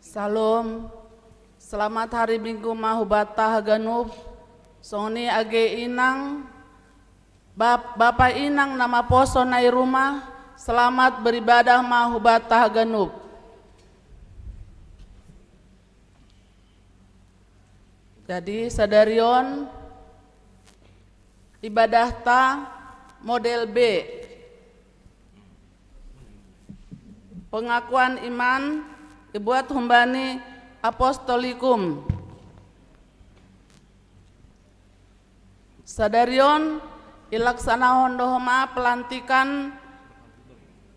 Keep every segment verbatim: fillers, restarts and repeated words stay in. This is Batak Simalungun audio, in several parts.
Salom. Selamat hari Minggu ma hubata haganup. Songon i age inang, bap-, bapa inang na maposo na i rumah, selamat beribadah ma hubata haganup. Jadi sadari on ibadahta model B. Pengakuan iman ibuat humbani Apostolikum. Sadari on ilaksanahon do homa pelantikan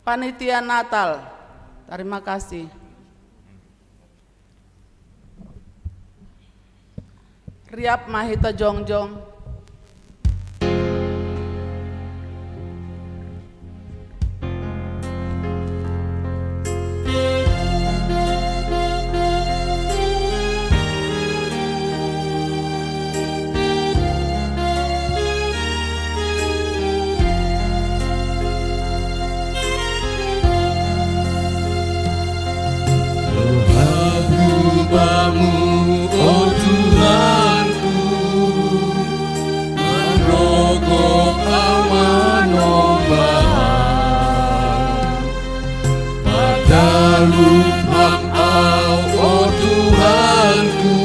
panitia Natal. Terima kasih. Riap ma hita jongjong. Rohamu bamu, o Tuhanku, manrogop au manombahan. Patalup ham au, o Tuhanku,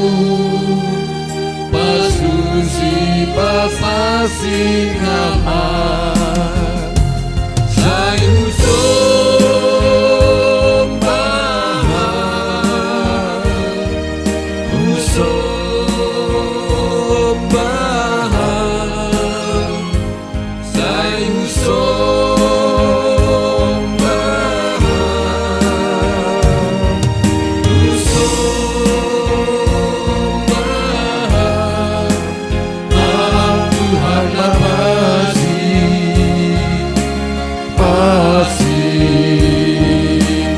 pasusi papasingaman. Sai husombahan, husombahan, sai husombahan, husombahan. Ham Tuhan na pasi, pasi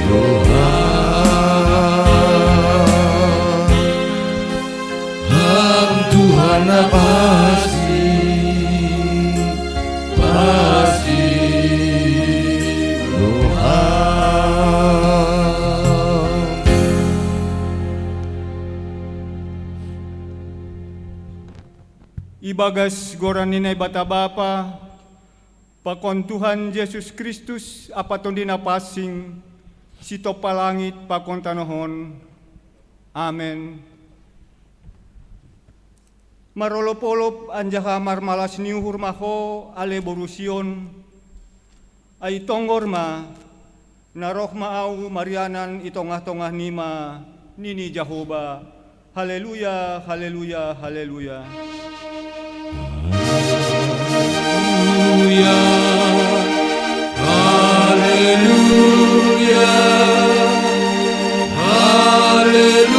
roha. Ham Tuhan na pasi, pasi roha. Ibagas goran ni Naibata Bapa, pakon Tuhan Jesus Kristus, ampa Tondi Na Pansing, sitompa langit pakon tanoh on. Amen. Marolopolop anjaha marmalas ni uhur ma ho, ale boru Sion, ai tonggor ma, na roh ma au marianan i tongah-tongah nima, nini Jahowa. Haleluya, haleluya, haleluya. Haleluya, haleluya, haleluya.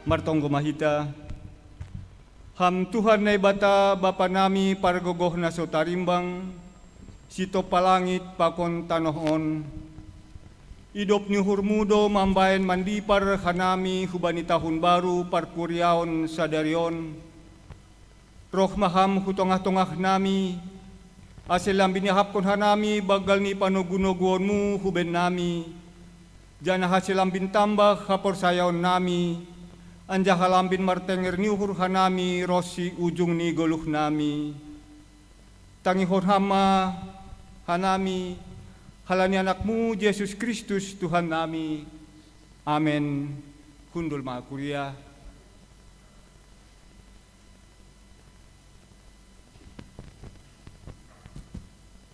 Martonggo ma hita. Ham Tuhan Naibata, Bapa nami pargogoh na so tarimbang, sitompa langit pakon tanoh on. Idop ni uhurmu do mambahen mandipar hanami hubani tahun baru parkuriaon sadari on. Roh ma Ham hu tongah-tongah nami, ase lambin iahapkon hanami banggal ni panogu-noguonmu hu bennami, janah ase lambin tambah haporsayaon nami, anjaha lambin martenger ni uhur hanami ronsi ujung ni goluh nami. Tangihon Ham ma hanami, halani AnakMu Jesus Kristus Tuhan nami. Amen. Hundul ma kuria.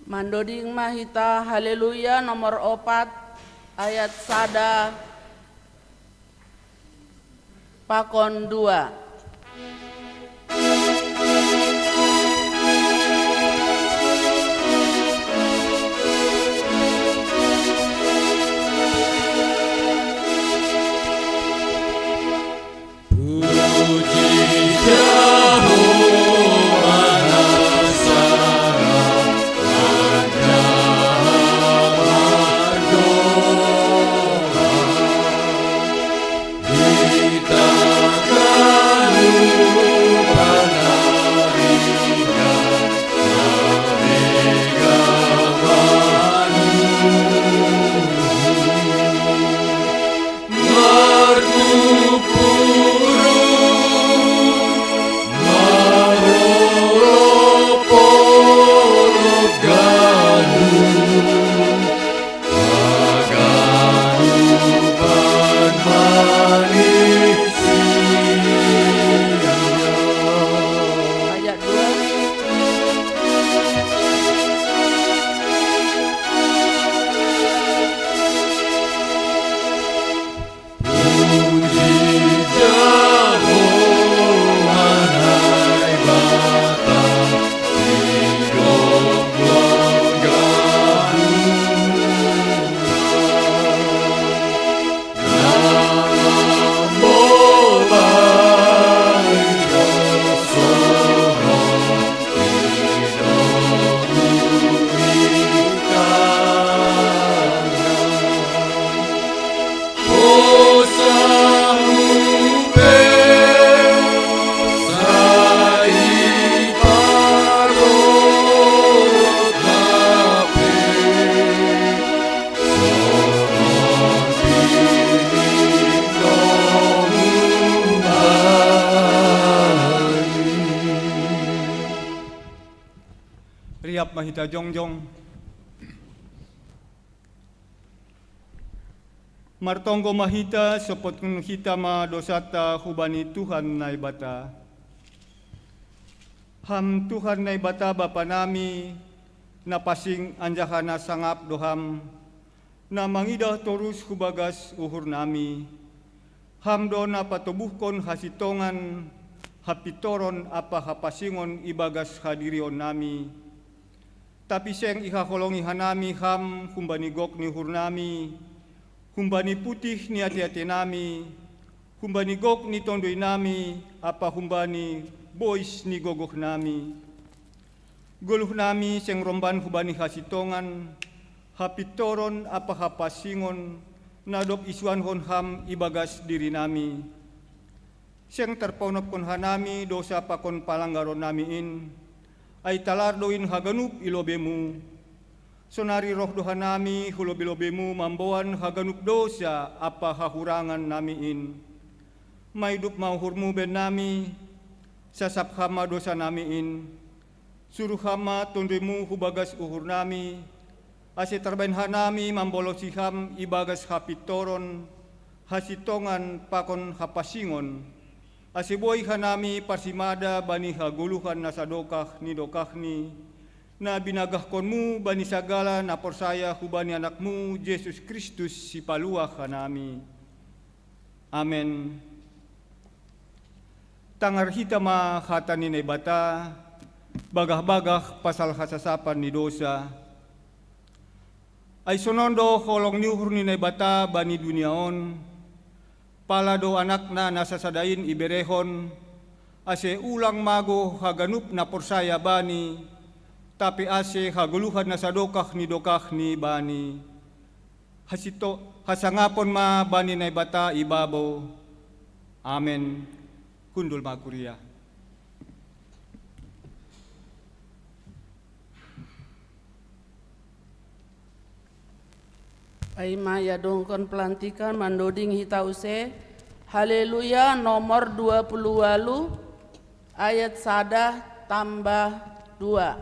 Mandoding ma hita Haleluya nomor opat, ayat sada pakon dua. Siap ma hita jongjong. Martonggo ma hita, sopotkon hita ma dosanta hubani Tuhan Naibata. Ham Tuhan Naibata Bapa nami, na pansing anjaha na sangap do Ham, na mangidah torus hubagas uhur nami. Ham do na patobuhkon hasintongan, hapintoron ampa hapansingon ibagas hadirion nami. Tapi seng ihaholongi hanami Ham humbani gok ni uhur nami, humbani putih ni ate-ate nami, humbani gok ni tonduy nami, ampa humbani bois ni gogoh nami. Goluh nami seng romban hubani hasintongan, hapintoron ampa hapansingon, na dob isuankon Ham ibagas diri nami. Seng tarpaunopkon hanami dosa pakon palanggaron nami in, ai talar do in haganup i lobei-Mu. Sonari roh do hanami hu lobei-lobei-Mu mamboan haganup dosa ampa hahurangan nami in. Maidup ma uhur-Mu bennami, sasap Ham ma dosa nami in. Suruh Ham ma tonduy-Mu hubagas uhur nami, ase tarbahen hanami mambalosi Ham ibagas hapintoron, hasintongan pakon hapansingon, ase boi hanami parsimada bani hagoluhan na sadokah ni dokahni, na binagahkon-Mu bani sagala na porsaya hubani Anak-Mu Jesus Kristus Sipaluah hanami. Amen. Tangar hita ma hata ni Naibata, bagah-bagah pasal hasasapan ni dosa. Ai sonon do holong ni uhur ni Naibata bani dunia on, pala do Anakna na sasada in iberehon, ase ulang mago haganup na porsaya Bani, tapi ase hagoluhan na sadokah ni dokahni Bani. Hasinto-, hasangapon ma bani Naibata i babou. Amen. Hundul ma kuria. Ai ma iadungkon pelantikan mandoding hita use, Haleluya nomor dua puluh walu, ayat sada tambah dua.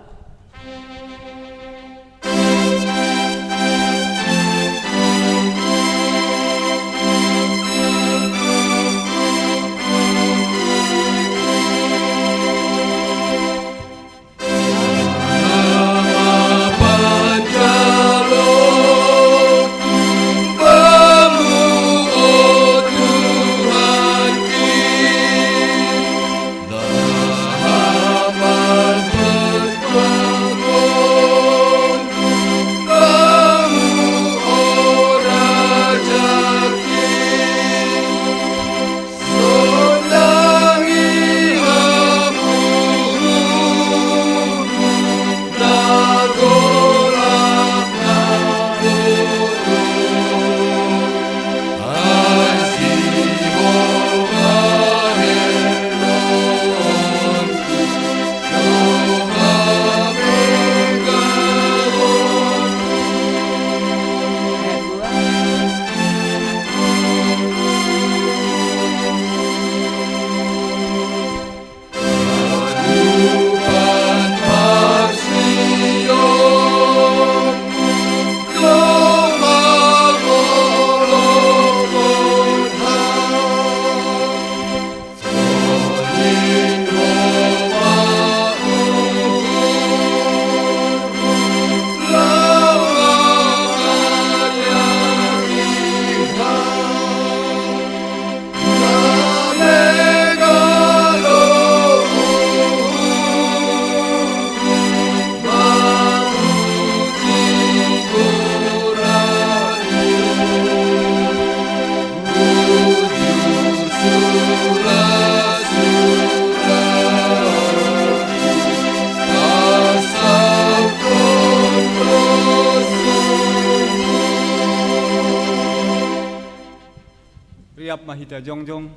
Riap ma hita jongjong.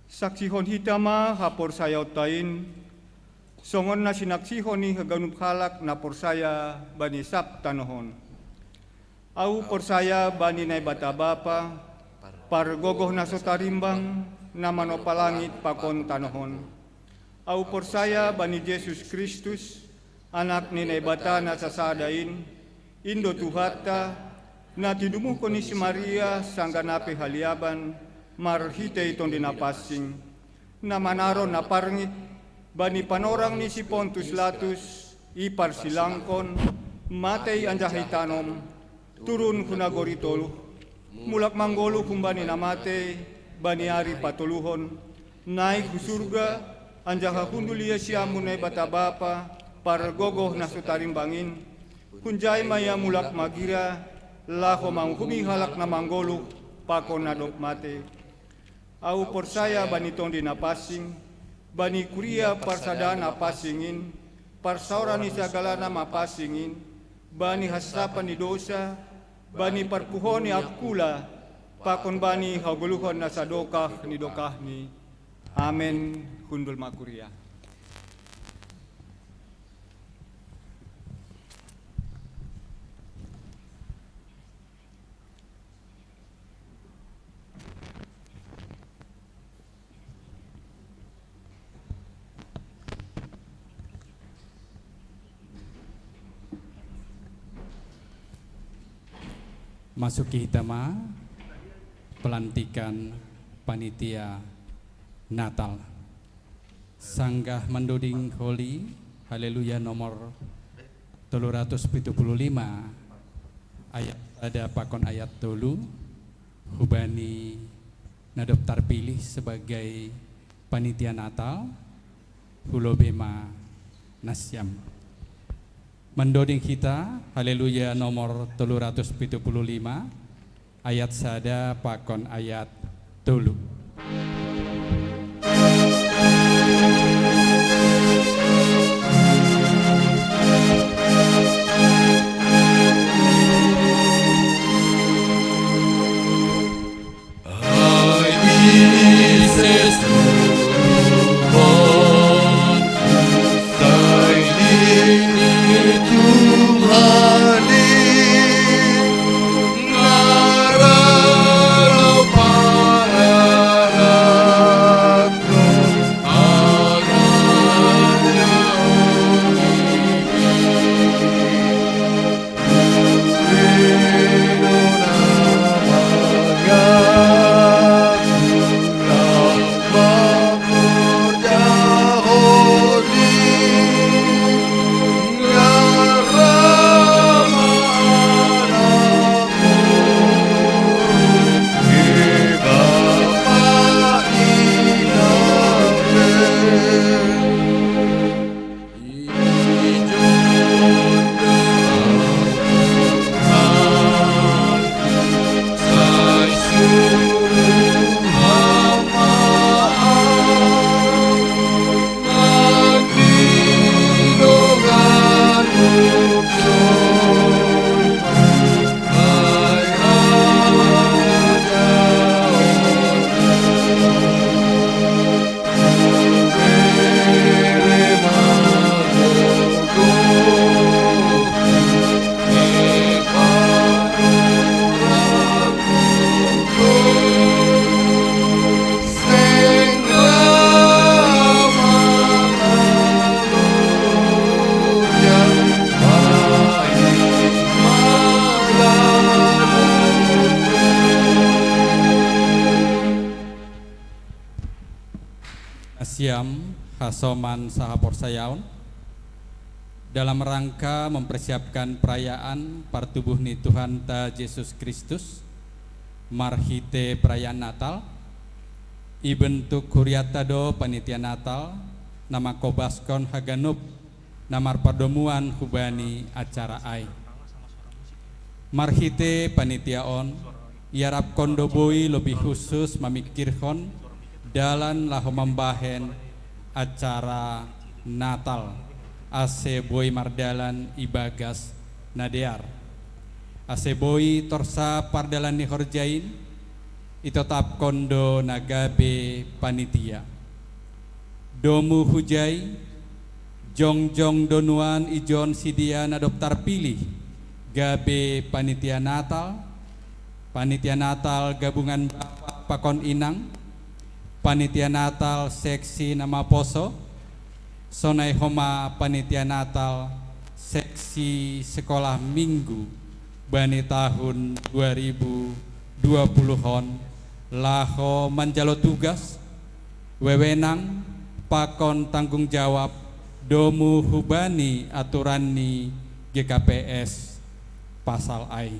Saksihon hita ma haporsayaonta in, songon na sinaksihon ni haganup halak na porsaya bani sab tanoh on. Ahu porsaya bani Naibata Bapa, pargogoh na so tarimbang, na manompa langit pakon tanoh on. Au porsaya bani Jesus Kristus, Anak ni Naibata na sasada in, Indo Tuhanta, na tinumuhkon ni si Maria sanggah na pe haliaban, marhitei Tonduy Napansing, na manaron na parngit, bani panorang ni si Pontus Latus, iparsilangkon, matei anjaha itanom, turun hu nagori toluh, mulak manggoluh humbani na matei, bani ari patoluhon, naik hu surga, anjaha hundul ia siamun Naibata Bapa, pargogoh na so tarimbang in, hunjai ma ia mulak magira, laho manguhumi halak na manggoluh, pakon na dob matei. Au porsaya bani Tonduy Napansing, bani kuria parsadaan na pansing in, parsaoran ni sagala na mapansing in, bani hasasapan ni dousa, bani parpuhoon ni angkula, pakon bani hagoluhan na sadokah ni dokahni. Amen. Hundul ma kuria. Masuki hita ma pelantikan panitia Natal. Sanggah mandoding holi, Haleluya nomor tolu ratus pitu puluh lima, ayat sada pakon ayat tolu, hubani na dob tarpilih sebagai panitia Natal, hulobi ma nasiam. Mandoding hita, Haleluya nomor tolu ratus pitu puluh lima, ayat sada pakon ayat tolu. Nasiam, hasoman sahaporsayaon, dalam rangka mempersiapkan perayaan partubuh ni Tuhanta Jesus Kristus, marhite perayaan Natal, ibentuk huriatta do panitia Natal, na mangkobaskon haganup na marpardomuan hubani acara ai. Marhite panitia on, iarapkon do boi lobi husus mamingkirhon dalan laho mambahen acara Natal, ase boi mardalan ibagas na dear. Ase boi torsa pardalan ni horja in, itotapkon do na gabe panitia. Domu hujai, jongjong do nuan ijon sidea na dob tarpilih gabe panitia Natal, panitia Natal gabungan bapa pakon inang, panitia Natal seksi na maposo, Sonai homa panitia Natal seksi sekolah minggu bani tahun dua ribu dua puluh on laho manjalo tugas, wewenang pakon tanggung jawab domu hubani aturan ni G K P S pasal ai.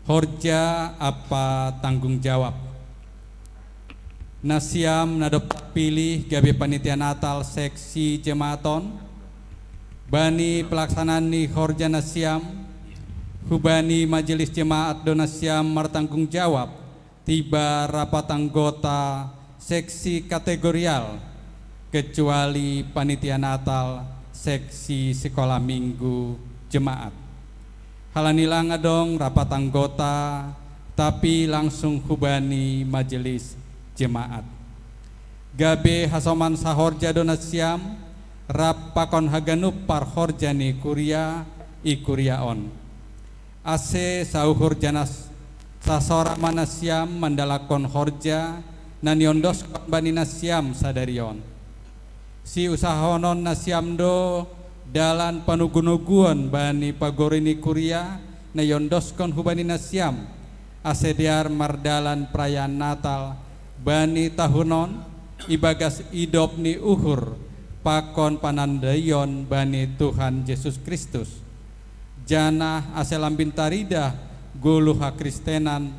Horja ampa tanggung jawab. Nasiam na dob pilih gabe panitia Natal seksi jemaat on, bani pelaksanaan ni horja nasiam, hubani majelis jemaat do nasiam martanggung jawab tibar rapat anggota seksi kategorial, kecuali panitia Natal seksi sekolah minggu jemaat. Halani lang adong rapat anggota, tapi langsung hubani majelis jemaat. Gabe hasoman sahorja do nasiam, rap pakon haganup parhorja ni kuria i kuria on. Ase sauhur janah sasora ma nasiam mandalankon horja na niondoskon bani nasiam sadari on. Siusahonon nasiam do dalan panugunuguon bani pagori ni kuria na iondoskon hubani nasiam, ase dear mardalan perayaan Natal bani tahun on ibagas idop ni uhur pakon panandaion bani Tuhan Jesus Kristus. Janah ase lambin taridah goluh hakristenan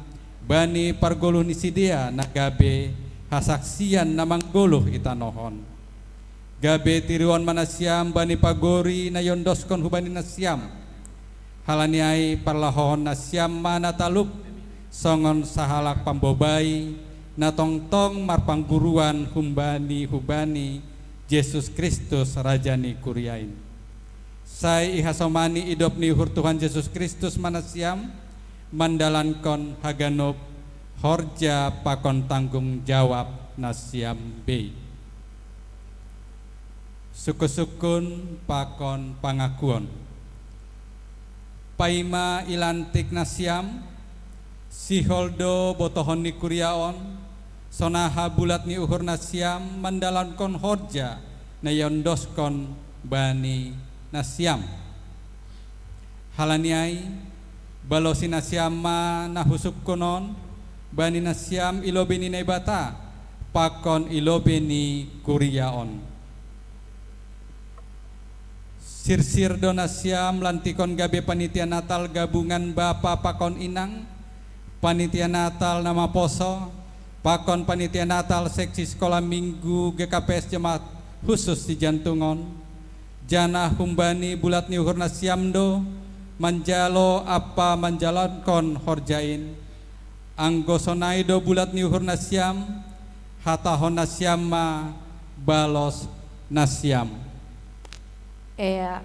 bani pargoluh ni sidea na gabe hasaksian na manggoluh i tanoh on. Gabe tiruon ma nasiam bani pagori na iondoskon hubani nasiam. Halani ai parlahouhon nasiam ma na talup songon sahalak pambobai na tongtong marpangguruan humbani hubani Jesus Kristus Raja ni kuria in. Sai ihasomani idop ni uhur Tuhan Jesus Kristus ma nasiam mandalankon haganup horja pakon tanggung jawab nasiam bei. Sungkunsungkun pakon pangakuon. Paima ilantik nasiam, sihol do botohon ni kuria on, sonaha bulat ni uhur nasiam mandalankon horja na iondoskon bani nasiam. Halani ai, balosi nasiam ma na husungkun on bani nasiam i lobei ni Naibata pakon i lobei ni kuria on. Sirsir do nasiam lantikon gabe panitia Natal gabungan bapa pakon inang, panitia Natal na maposo, pakon panitia Natal seksi sekolah minggu G K P S Jemaat Khusus Cijantung on, janah humbani bulat ni uhur nasiam do manjalo ampa manjalankon horja in. Anggo sonai do bulat ni uhur nasiam, hatahon nasiam ma balos nasiam. Ea,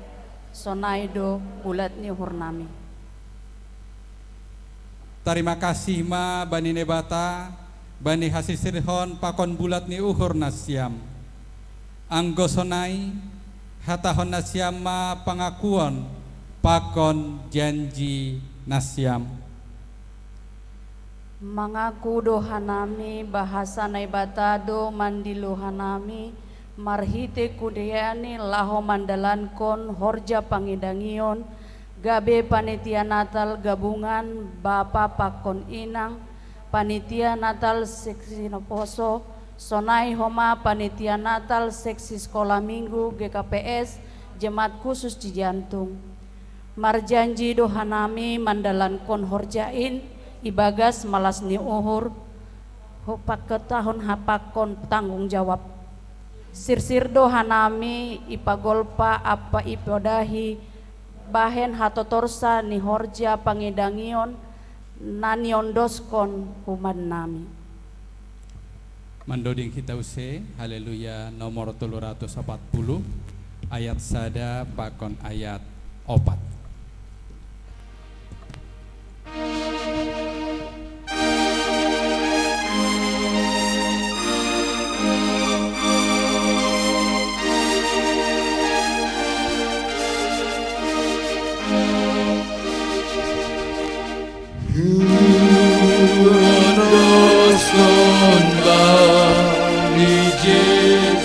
sonai do bulat ni uhur nami. Tarima kasih ma bani Naibata, bani hasirsirhon pakon bulat ni uhur nasiam. Anggo sonai, hatahon nasiam ma pangakuon pakon janji nasiam. Mangaku do hanami bahasa Naibata do mandilo hanami marhitei kuriaNi laho mandalankon horja pangidangion, gabe panitia Natal gabungan bapa pakon inang, panitia Natal seksi na poso, sonai homa panitia Natal seksi sekolah minggu G K P S Jemaat Khusus Cijantung. Marjanji do hanami mandalankon horja in ibagas malas ni uhur, ho paketahon pakon tanggung jawab. Sirsir do hanami ipagolpa ampa ipodahi bahen hatotorsa ni horja pangidangion na niondoskon humannami. Mandoding hita use, Haleluya nomor tolu ratus opat puluh, ayat sada pakon ayat opat. Huroskon bani Jesus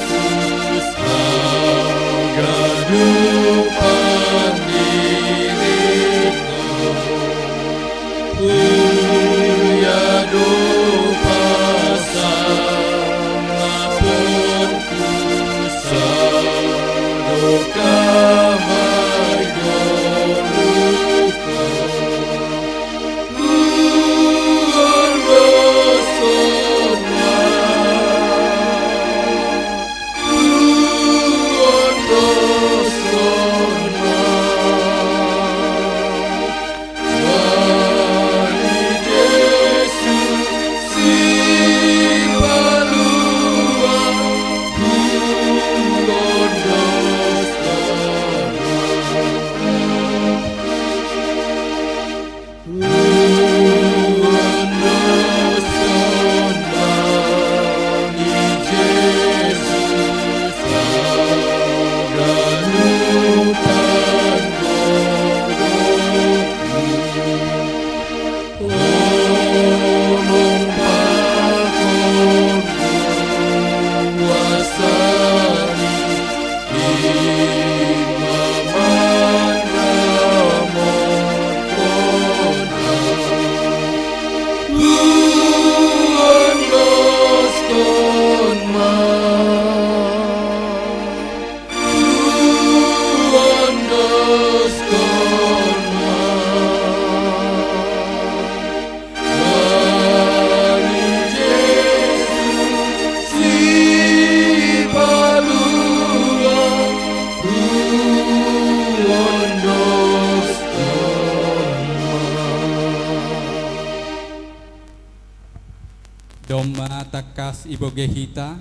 Domma takkas iboge hita,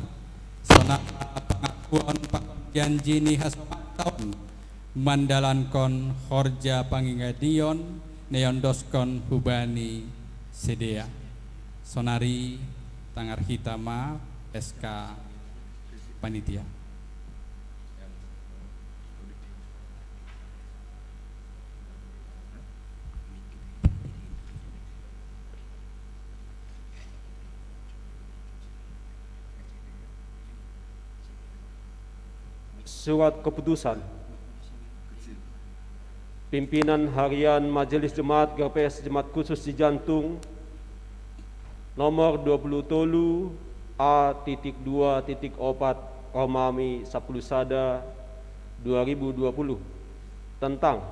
sonara pangakuon pakon janji ni hasomataon, mandalankon horja pangingadion naiondoskon hubani sidea. Sonari tangar hita ma S K panitia. Surat keputusan pimpinan harian Majelis Jemaat G P S Jemaat Khusus Cijantung nomor dua puluh tolu A titik dua titik opat, Romawi sapuluh sada dua ribu dua puluh, tentang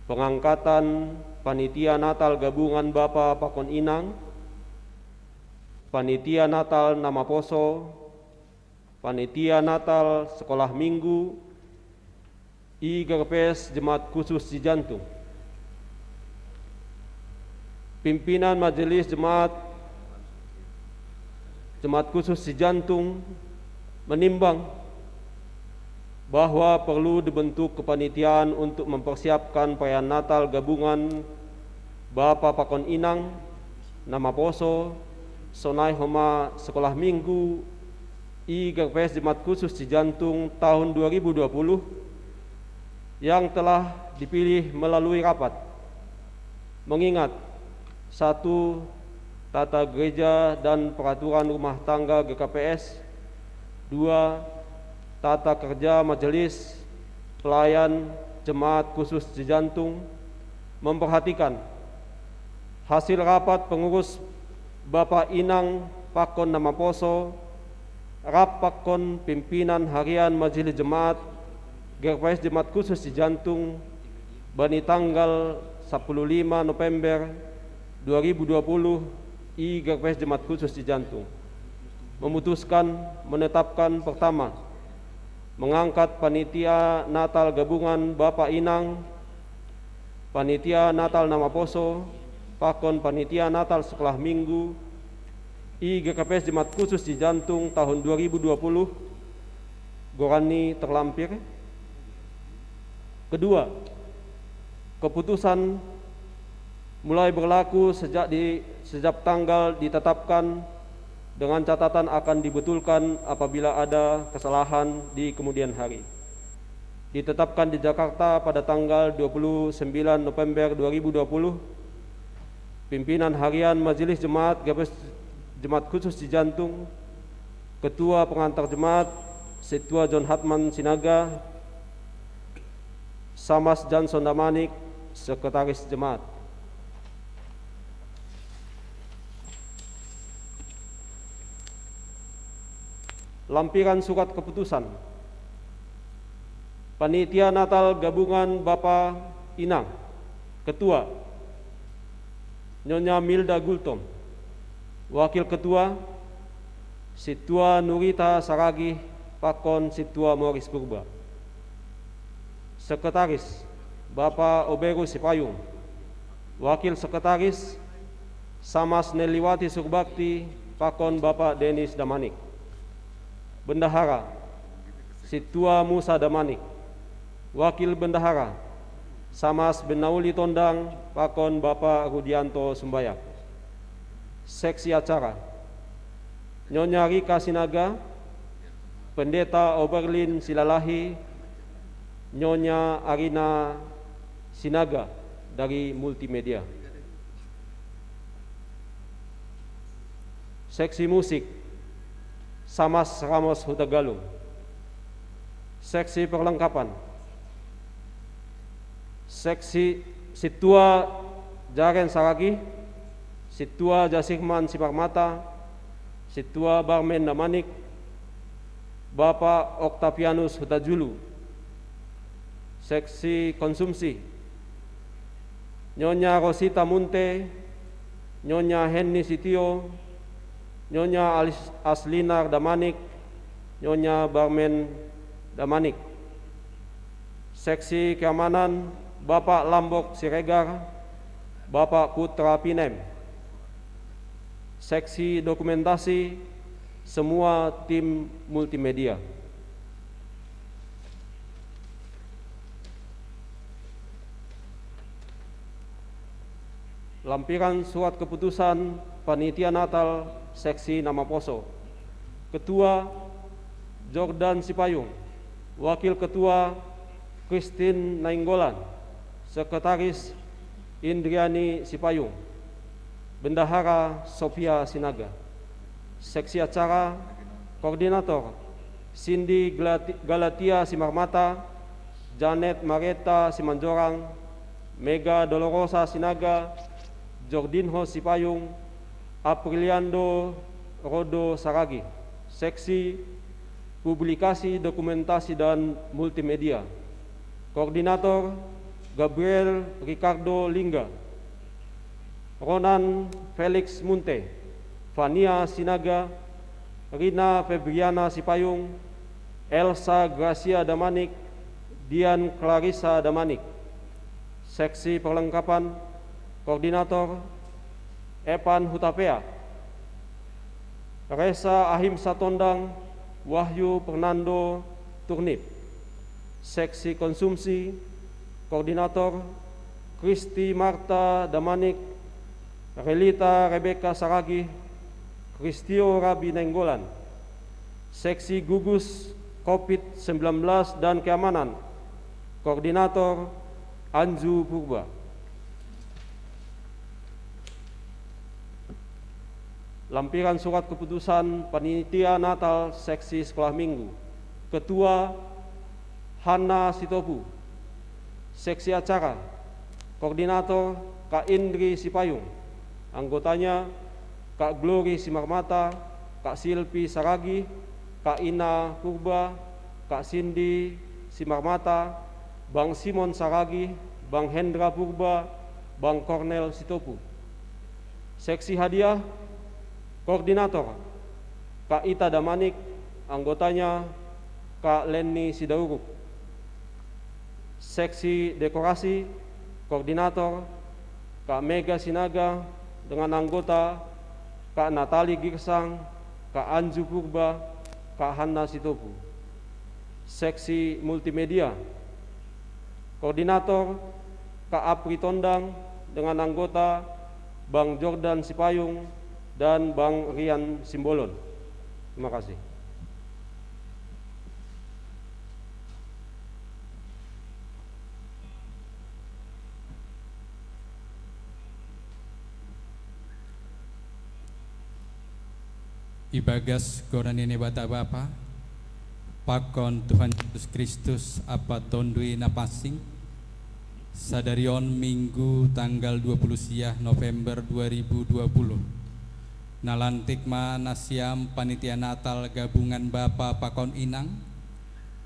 pengangkatan panitia Natal gabungan Bapa pakon Inang, panitia Natal na maposo, panitia Natal sekolah minggu, i G P S Jemaat Khusus Cijantung. Pimpinan Majelis Jemaat Jemaat Khusus Cijantung menimbang bahwa perlu dibentuk kepanitiaan untuk mempersiapkan perayaan Natal gabungan Bapa pakon Inang, na maposo, sonai homa sekolah minggu, i G P S Jemaat Khusus Cijantung tahun dua ribu dua puluh, yang telah dipilih melalui rapat. Mengingat, satu, tata gereja dan peraturan rumah tangga G K P S, dua, tata kerja majelis pelayan Jemaat Khusus Cijantung, memperhatikan hasil rapat pengurus Bapa Inang pakon na maposo, rap pakon pimpinan harian Majelis Jemaat G K P S Jemaat Khusus Cijantung, bani tanggal sapuluh lima November dua ribu dua puluh, i G K P S Jemaat Khusus Cijantung memutuskan menetapkan: pertama, mengangkat panitia Natal gabungan Bapa Inang, panitia Natal na maposo, pakon panitia Natal sekolah minggu, i G K P S Jemaat Khusus Cijantung tahun dua ribu dua puluh, goran ni terlampir. Kedua, keputusan mulai berlaku sejak di sejak tanggal ditetapkan, dengan catatan akan dibetulkan apabila ada kesalahan di kemudian hari. Ditetapkan di Jakarta pada tanggal dua puluh sembilan November dua ribu dua puluh, pimpinan harian Majelis Jemaat G P S Jemaat Khusus Cijantung, Ketua Pengantar Jemaat, Situa John Hatman Sinaga, Samas Johnson Damanik, Sekretaris Jemaat. Lampiran surat keputusan panitia Natal gabungan Bapa Inang. Ketua, Nyonya Milda Gultom. Wakil Ketua, Situa Nurita Saragih pakon Situa Moris Purba. Sekretaris, Bapa Oberus Sipayung. Wakil Sekretaris, Samas Nelliwati Surbakti pakon Bapa Denis Damanik. Bendahara, Situa Musa Damanik. Wakil Bendahara, Samas Benauli Tondang pakon Bapa Rudianto Sumbayak. Seksi acara, Nyonya Rika Sinaga, Pendeta Oberlin Silalahi, Nyonya Arina Sinaga dari Multimedia. Seksi musik, Samas Ramos Hutagalung. Seksi perlengkapan, seksi Situa Jaren Saragih, Situa Jasirman Siparmata, Situa Barmen Damanik, Bapa Octavianus Hutajulu. Seksi konsumsi, Nyonya Rosita Munte, Nyonya Henny Sitio, Nyonya Alis- Aslinar Damanik, Nyonya Barmen Damanik. Seksi keamanan, Bapak Lambok Siregar, Bapak Putra Pinem. Seksi dokumentasi, semua tim multimedia. Lampiran surat keputusan Panitia Natal Seksi Namaposo. Ketua, Jordan Sipayung. Wakil Ketua, Christine Nainggolan. Sekretaris, Indriani Sipayung. Bendahara, Sofia Sinaga. Seksi acara, koordinator, Cindy Galati-, Galatia Simarmata, Janet Mareta Simanjorang, Mega Dolorosa Sinaga, Jordinho Sipayung, Apriliando Rodo Saragi. Seksi, publikasi, dokumentasi, dan multimedia. Koordinator, Gabriel Ricardo Lingga. Ronan Felix Munte, Fania Sinaga, Rina Febriana Sipayung, Elsa Gracia Damanik, Dian Clarissa Damanik. Seksi perlengkapan, koordinator, Evan Hutapea. Resa Ahim Satondang, Wahyu Fernando Turnip. Seksi konsumsi, koordinator, Kristi Marta Damanik, Relita Rebeka Saragih, Kristio Rabi Nainggolan. Seksi gugus covid sembilan belas dan keamanan, koordinator, Anju Purba. Lampiran surat keputusan Panitia Natal Seksi Sekolah Minggu. Ketua, Hana Sitopu. Seksi acara, koordinator, Kak Indri Sipayung. Anggotanya, Kak Glory Simarmata, Kak Silpi Saragih, Kak Ina Purba, Kak Cindy Simarmata, Bang Simon Saragih, Bang Hendra Purba, Bang Kornel Sitopu. Seksi hadiah, koordinator, Kak Ita Damanik, anggotanya, Kak Lenny Sidauruk. Seksi dekorasi, koordinator, Kak Mega Sinaga, dengan anggota, Kak Natali Girsang, Kak Anju Purba, Kak Hanna Sitopu. Seksi multimedia, koordinator, Kak Apri Tondang, dengan anggota, Bang Jordan Sipayung dan Bang Rian Simbolon. Terima kasih. Ibagas goran ni Naibata Bapa, pakon Tuhan Yesus Kristus, Apa tondui na pansing, sadari on Minggu tanggal dua puluh siah November dua ribu dua puluh. Nalantik ma nasiam Panitia Natal Gabungan Bapa pakon Inang,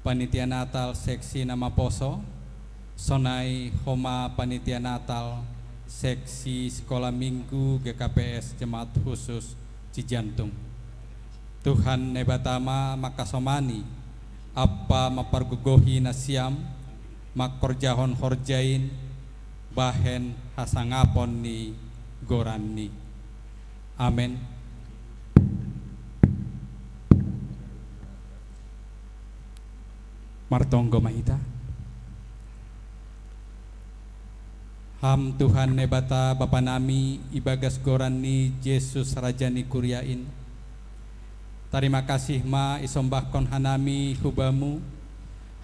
Panitia Natal Seksi Namaposo, sonai homa Panitia Natal Seksi Sekolah Minggu G K P S Jemaat Khusus Cijantung. Tuhan Naibata ma makasomani, ampa mapargogohi nasiam, mangkorjahon horjain, bahen hasangapon ni goranni. Amen. Martonggo ma hita. Ham Tuhan Naibata Bapa nami, ibagas goran ni Jesus Raja ni kuria in, tarima kasih ma isombahkon hanami hu Bamu,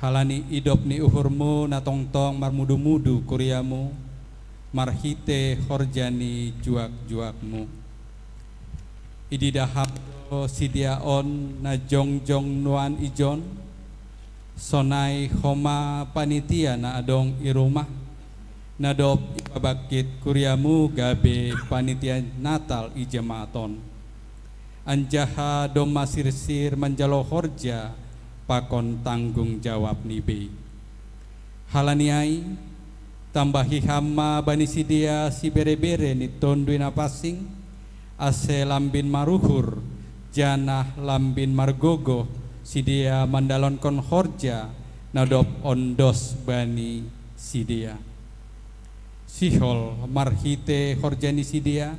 halani idop ni uhurmu na tongtong marmudu-mudu kuriamu, marhite horja ni juak-juakmu. Ididah Ham do sidea on na jongjong nuan ijon, sonai homa panitia na adong i rumah, na dob ipabangkit kuriamu gabe panitia Natal i jemaat on. Anjaha domma sirsir manjalo horja pakon tanggung jawabni bei. Halani ai, tambahi Ham ma bani sidea sibere-bere ni Tonduy Napansing, ase lambin maruhur, janah lambin margogoh sidea mandalankon horja na dob ondos bani sidea. Sihol marhite horja ni sidea,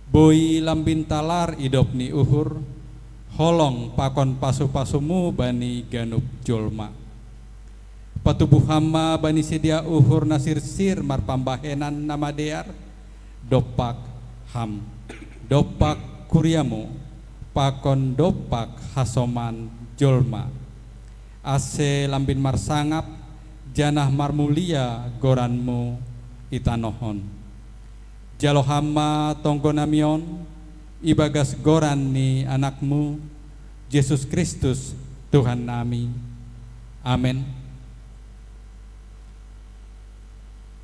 Boi lambin talar idop ni uhur, holong pakon pasu-pasumu bani ganup jolma. Patubuham ma bani sidea uhur na sirsir marpambahenan na madear, dompak ham, dompak kuriamu, pakon dompak hasoman jolma. Ase lambin marsangap, janah marmulia goranmu i tanoh on. Jalo ham ma tonggo nami on, ibagas goran ni Anakmu, Jesus Kristus, Tuhan nami. Amen.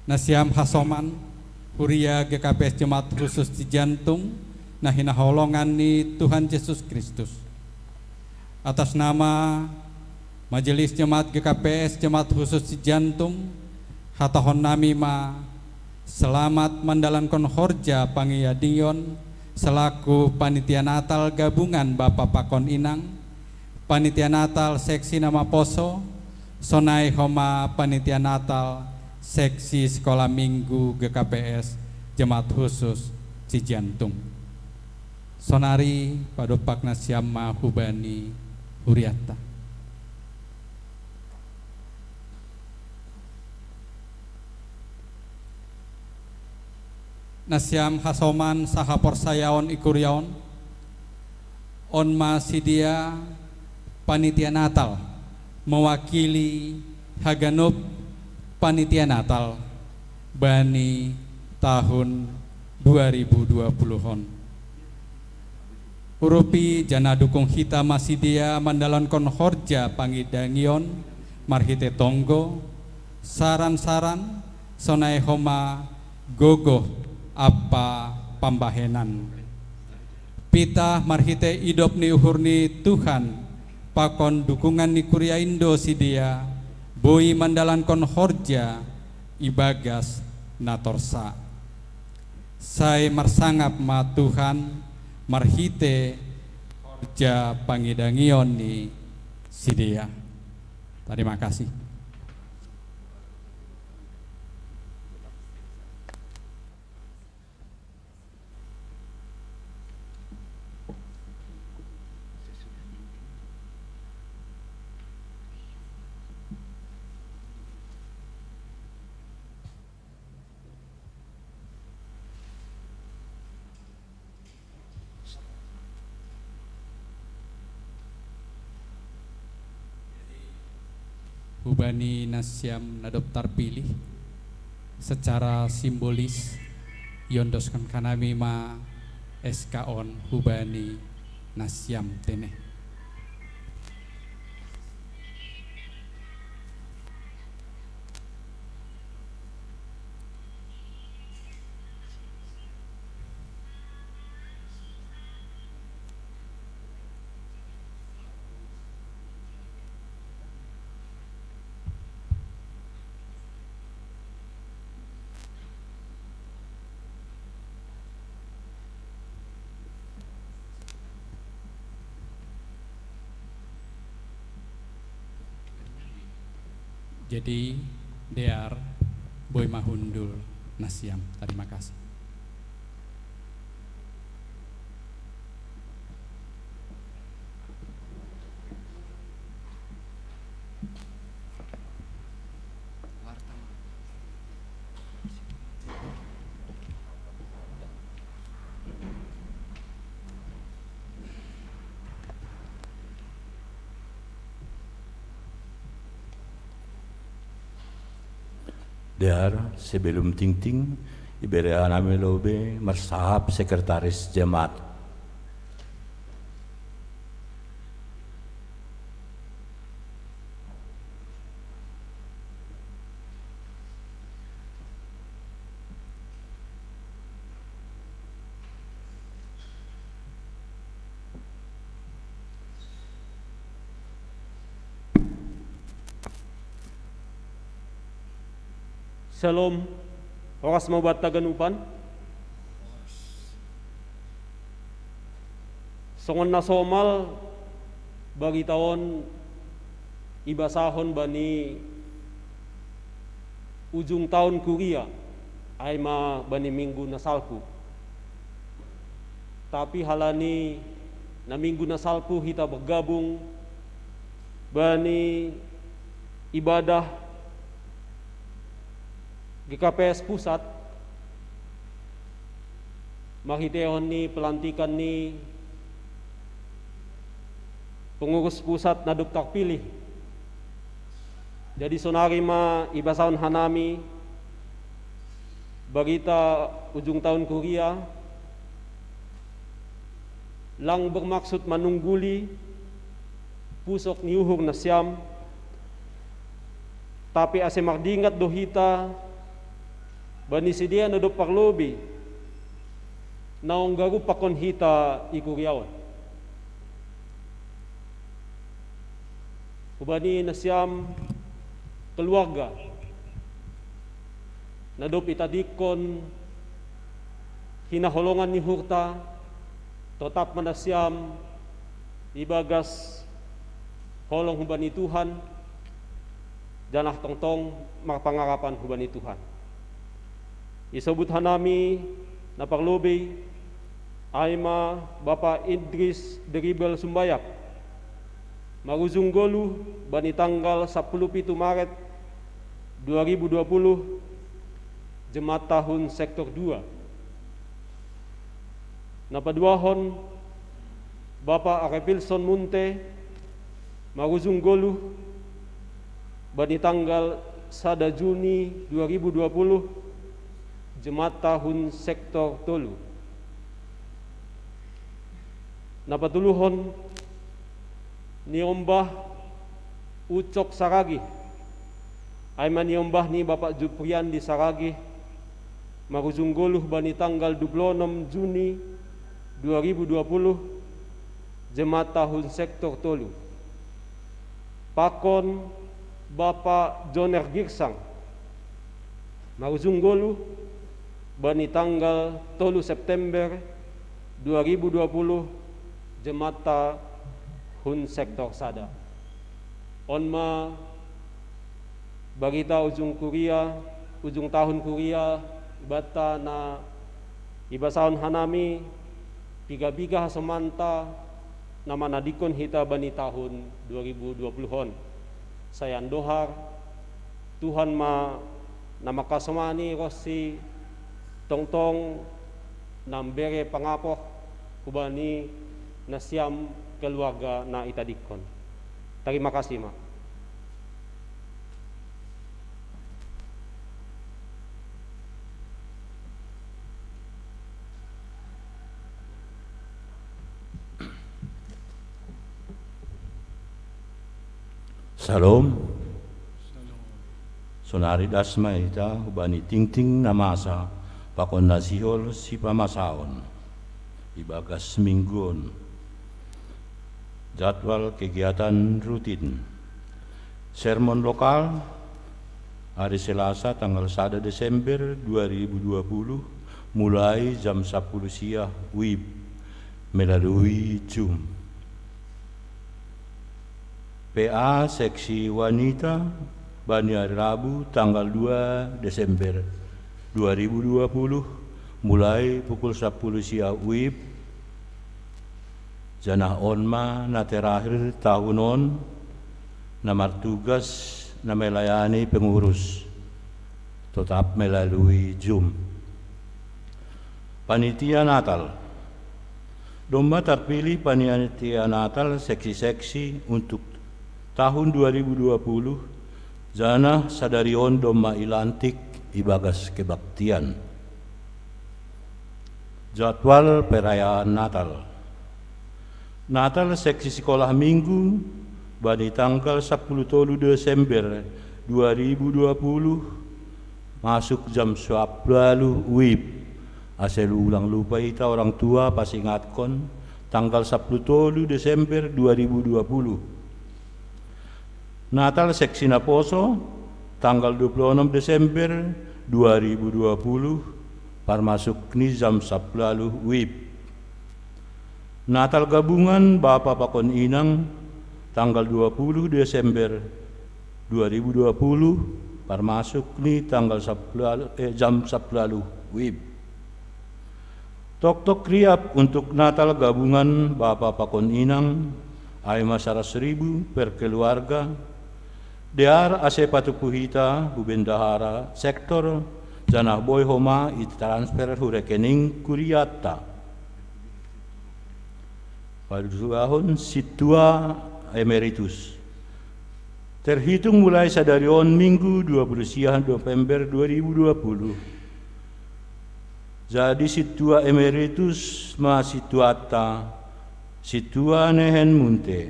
Nasiam hasoman, huria G K P S Jemaat Khusus Cijantung, na hinaholongan ni Tuhan Jesus Kristus. Atas nama Majelis Jemaat G K P S Jemaat Khusus Cijantung, hatahon nami ma, selamat mandalankon horja pangiadingion selaku panitia Natal gabungan bapa pakon inang, panitia Natal seksi na maposo, sonai homa panitia Natal seksi sekolah minggu G K P S Jemaat Khusus Cijantung. Sonari padompak nasiam ma hubani hurianta. Nasiam hasoman sahaporsayaon i kuria on, on ma sidea panitia Natal, mewakili haganup panitia Natal bani tahun dua ribu dua puluh on. Urupi janah dukung hita ma sidea mandalankon horja pangidangion marhitei tonggo, saran-saran, sonai homa gogoh ampa pambahenan. Pitah marhitei idop ni uhur ni Tuhan pakon dukungan ni kuria Indo sidea boi mandalankon horja ibagas na torsa. Sai marsangap ma Tuhan marhitei horja pangidangion ni sidea. Tarima kasih. Hubani nasiam na dob tarpilih, secara simbolis iondoskon hanami ma S K on hubani nasiam teneh. Jadi, dear, boi ma hundul nasiam. Tarima kasih. Dear, sebelum tingting, ibere hanami lobei marsahap sekretaris jemaat. Syalom, horas ma banta haganupan. Songon na somal, barita on ibasahon bani ujung taon kuria, ai ma bani minggu na salpu. Tapi halani na minggu na salpu hita bergabung bani ibadah G K P S pusat, marhitehon ni pelantikan ni pengurus pusat na dob tarpilih. Jadi sonari ma ibasahon hanami barita ujung tahun kuria, lang bermaksud manungguli pusok ni uhur nasiam, tapi ase mardingat do hita bani sidea na dob parlobei naung garup pakon hita i kuria on. Hubani nasiam keluarga na dob itadingkon hinaholongan ni uhurta, totap ma nasiam ibagas holong hubani Tuhan, janah tongtong marpangarapan hubani Tuhan. Isobut hanami na parlobei, ai ma Bapa Idris Deribel Sumbayak, marujung goluh bani tanggal sapuluh pitu Maret dua ribu dua puluh, jemaat tahun sektor dua. Na paduahon, Bapa Arepilson Munte, marujung goluh bani tanggal sada Juni dua ribu dua puluh, jemaat tahun sektor tolu. Na patoluhon, niombah Ucok Saragih, ai ma niombah ni Bapa Jupriandi Saragih, marujung goluh bani tanggal dua puluh enam Juni dua ribu dua puluh, jemaat tahun sektor tolu. Pakon Bapa Joner Girsang, marujung goluh bani tanggal tolu September dua ribu dua puluh, jemaat tahun sektor sada. On ma barita ujung kuria, ujung tahun kuria, banta na ibasahon hanami, piga-piga hasomanta na manadingkon hita bani tahun dua ribu dua puluh on. Sai andohar, Tuhan ma na mangkasomani ronsi tongtong na mambere pangapoh hubani nasiam keluarga na itadingkon. Tarima kasih ma. Salom. Sonari das ma hita hubani tingting na masa pakon na sihol sipamasaon ibagas minggu on. Jadwal kegiatan rutin. Sermon lokal, hari Selasa tanggal sada Desember dua ribu dua puluh, mulai jam sapuluh siang wib melalui Zoom. P A seksi wanita bani hari Rabu tanggal dua Desember dua ribu dua puluh, mulai pukul sapuluh siang wib. Janah on ma na terakhir tahun on na martugas na melayani pengurus, totap melalui Zoom. Panitia Natal. Domma tarpilih panitia Natal seksi-seksi untuk tahun dua ribu dua puluh, janah sadari on domma ilantik ibagas kebaktian. Jadwal perayaan Natal. Natal seksi sikolah minggu bani tanggal sapuluh tolu Desember dua ribu dua puluh, masuk jam sapuluh wib. Ase ulang lupa hita orang tua pasingatkon, tanggal sapuluh tolu Desember dua ribu dua puluh. Natal seksi naposo, tanggal dua puluh enam Desember dua ribu dua puluh, parmasuk ni jam sapuluh wib. Natal gabungan bapa pakon inang, tanggal dua puluh Desember dua ribu dua puluh, parmasuk ni tanggal sapuluh, eh, jam sapuluh wib. Toktok riap untuk Natal gabungan bapa pakon inang, ai ma saratus ribu per keluarga, dear ase patupu hita hu bendahara sektor, janah boi homa i transfer hu rekening kuriatta. Paduahon sintua emeritus. Terhitung mulai sadari on Minggu dua puluh siah November dua ribu dua puluh. Jadi sintua emeritus ma sintuanta, sintua nehen munte.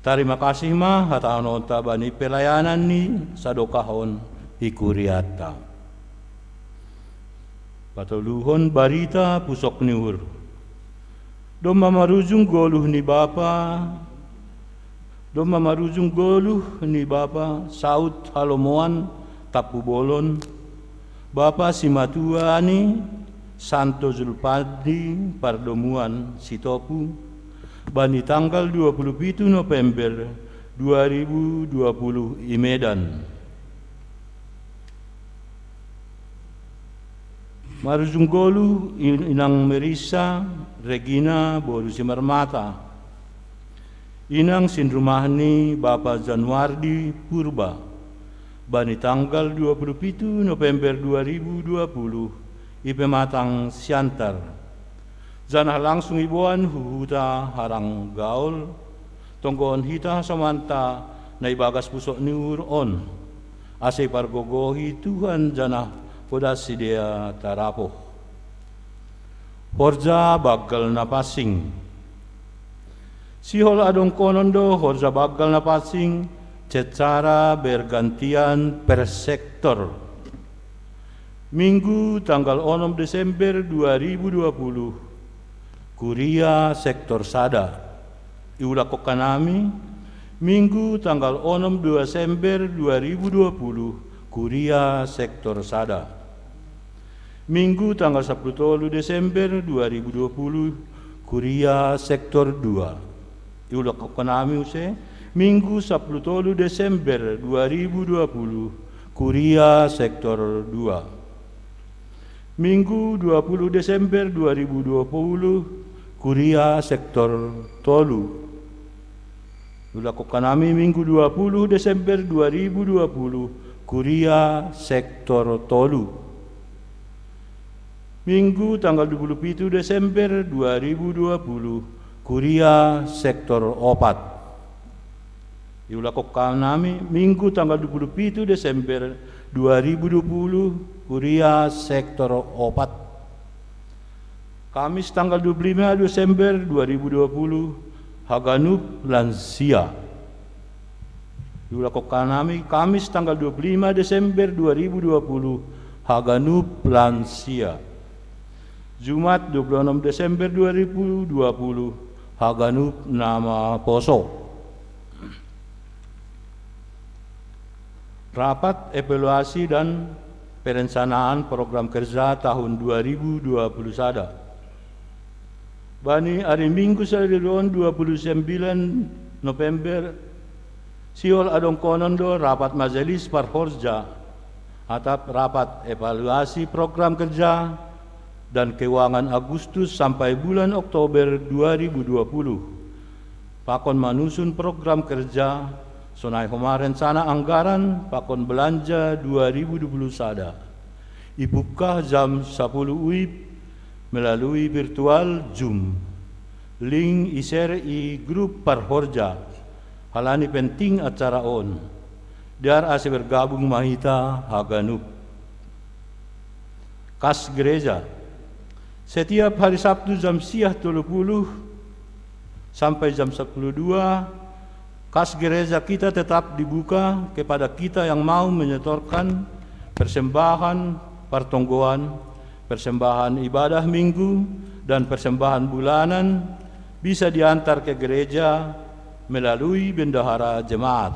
Tarima kasih ma hatahononta bani pelayanan ni sadokah on i kuriatta. Patoluhon barita pusok ni uhur. Domma marujung goluh ni bapa, domma marujung goluh ni bapa Saud Halomoan Tampubolon, bapa simatua ni Santo Julpandi Pardomuan Sitopu, bani tanggal dua puluh pitu November dua ribu dua puluh i Medan. Marujung goluh in-, inang Merissa Regina boru Simarmata. Inang sinrumah ni bapa Januardi Purba, bani tanggal dua puluh pitu November dua ribu dua puluh, i Pematang Siantar. Janah langsung iboan hu huta Haranggaol, tonggohon hita hasomanta na ibagas pusok ni uhur on, ase ipargogohi Tuhan janah podas sidea tarapoh. Horja banggal na pansing. Sihol adongkonon do horja banggal na pansing secara bergantian per sektor. Minggu tanggal onom Desember dua ribu dua puluh, kuria sektor sada. Iulakon hanami, Minggu tanggal onom Desember dua ribu dua puluh, kuria sektor sada. Minggu tanggal sapuluh tolu Desember dua ribu dua puluh, kuria sektor dua. Iulakon hanami use, Minggu sapuluh tolu Desember dua ribu dua puluh, kuria sektor dua. Minggu dua puluh Desember dua ribu dua puluh, kuria sektor tolu. Iulakon hanami Minggu dua puluh Desember dua ribu dua puluh, kuria sektor tolu. Minggu tanggal dua puluh pitu Desember dua ribu dua puluh, kuria sektor opat. Iulakon hanami Minggu tanggal dua puluh pitu Desember dua ribu dua puluh, kuria sektor opat. Kamis tanggal dua puluh lima Desember dua ribu dua puluh, haganup lansia. Iulakon hanami Kamis tanggal dua puluh lima Desember dua ribu dua puluh, haganup lansia. Jumat dua puluh onom Desember dua ribu dua puluh, haganup na maposo. Rapat evaluasi dan perencanaan program kerja tahun dua ribu dua puluh sada. Bani ari Minggu sadari on dua puluh sembilan November, sihol adongkonon do rapat majelis parhorja, atap rapat evaluasi program kerja dan keuangan Agustus sampai bulan Oktober dua ribu dua puluh, pakon manusun program kerja, sonai homa rencana anggaran pakon belanja dua ribu dua puluh sada. Ipungkah jam sapuluh uip melalui virtual Zoom. Link i-share i grup parhorja, halani penting acara on. Dear ase bergabung ma hita haganup. Kas gereja. Setiap hari Sabtu jam siah tolu puluh sampai jam sapuluh dua, kas gereja kita tetap dibuka kepada kita yang mau menyetorkan persembahan partonggoan, persembahan ibadah minggu, dan persembahan bulanan bisa diantar ke gereja melalui bendahara jemaat.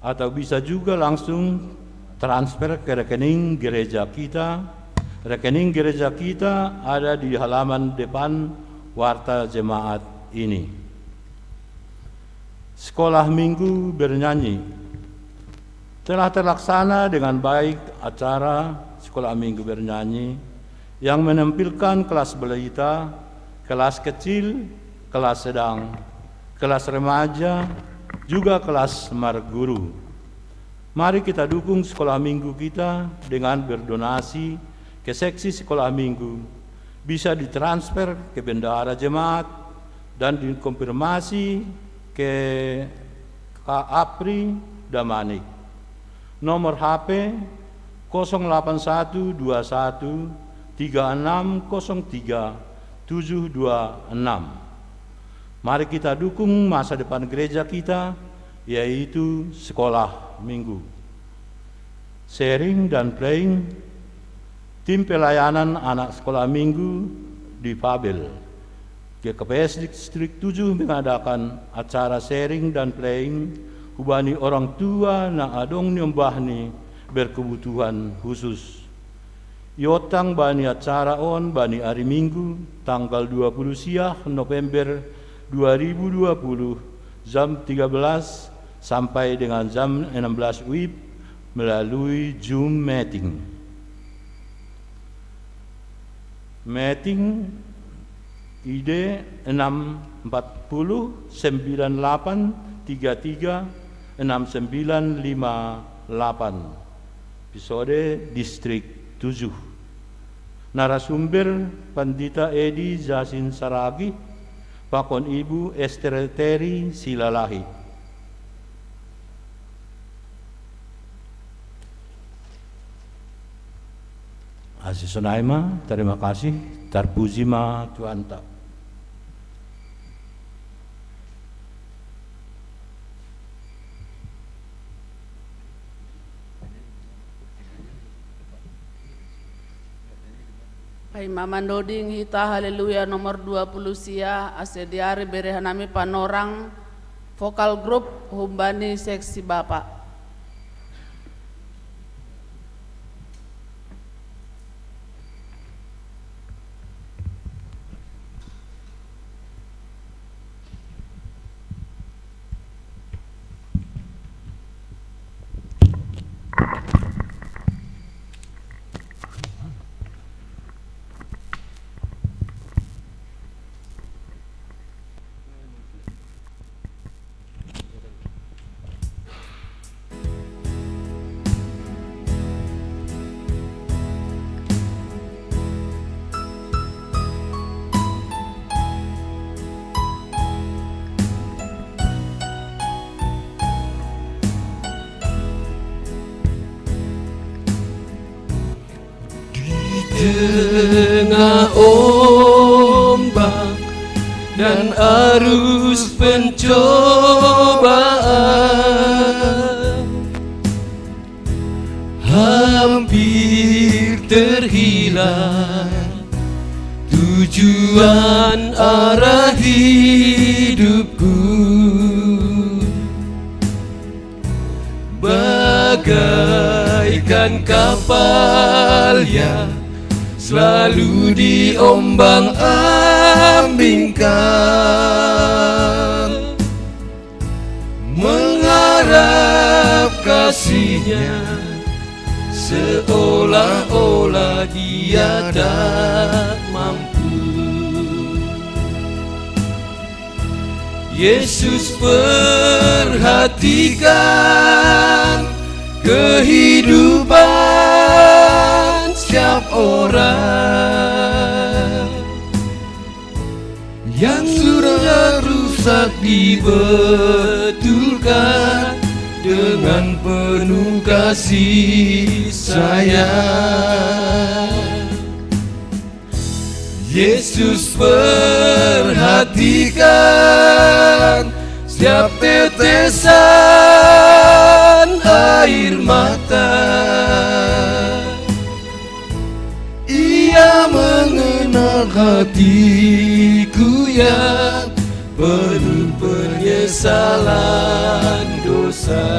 Atau bisa juga langsung transfer ke rekening gereja kita. Rekening gereja kita ada di halaman depan warta jemaat ini. Sekolah Minggu bernyanyi. Telah terlaksana dengan baik acara Sekolah Minggu bernyanyi yang menampilkan kelas balita, kelas kecil, kelas sedang, kelas remaja, juga kelas marguru. Mari kita dukung sekolah minggu kita dengan berdonasi ke seksi sekolah minggu. Bisa ditransfer ke bendahara jemaat dan dikonfirmasi ke Kak Apri Damanik. Nomor H P kosong delapan satu dua satu tiga enam kosong tiga tujuh dua enam. Mari kita dukung masa depan gereja kita, yaitu sekolah minggu. Sharing dan playing, tim pelayanan anak sekolah minggu di Fabel. G K P S Distrik tujuh mengadakan acara sharing dan playing hubani orang tua na adong niombahni berkebutuhan khusus. Iotang bani acara on bani hari Minggu, tanggal dua puluh siah November dua ribu dua puluh, jam tiga belas sampai dengan jam enam belas wib melalui Zoom meeting. Meeting I D enam empat puluh sembilan delapan tiga tiga enam sembilan lima delapan. Episode Distrik tujuh. Narasumber Pandita Edi Jasin Saragi, pakon Ibu Esther Teri Silalahi. Asi sonai ma, terima kasih, tarpuji ma Tuhanta. Paima mandoding hita Haleluya nomor dua puluh sia, ase diari bere hanami panorang vokal grup humbani seksi Bapa. Di tengah ombak dan arus pencobaan, hampir terhilang tujuan arah hidupku. Bagaikan kapal yang selalu diombang-ambingkan, mengharap kasihnya seolah-olah dia tak mampu. Yesus perhatikan kehidupan setiap orang. Yang sudah rusak dibetulkan dengan penuh kasih sayang. Yesus perhatikan setiap tetesan air mata. Ia mengenal hatiku yang penuh penyesalan dosa.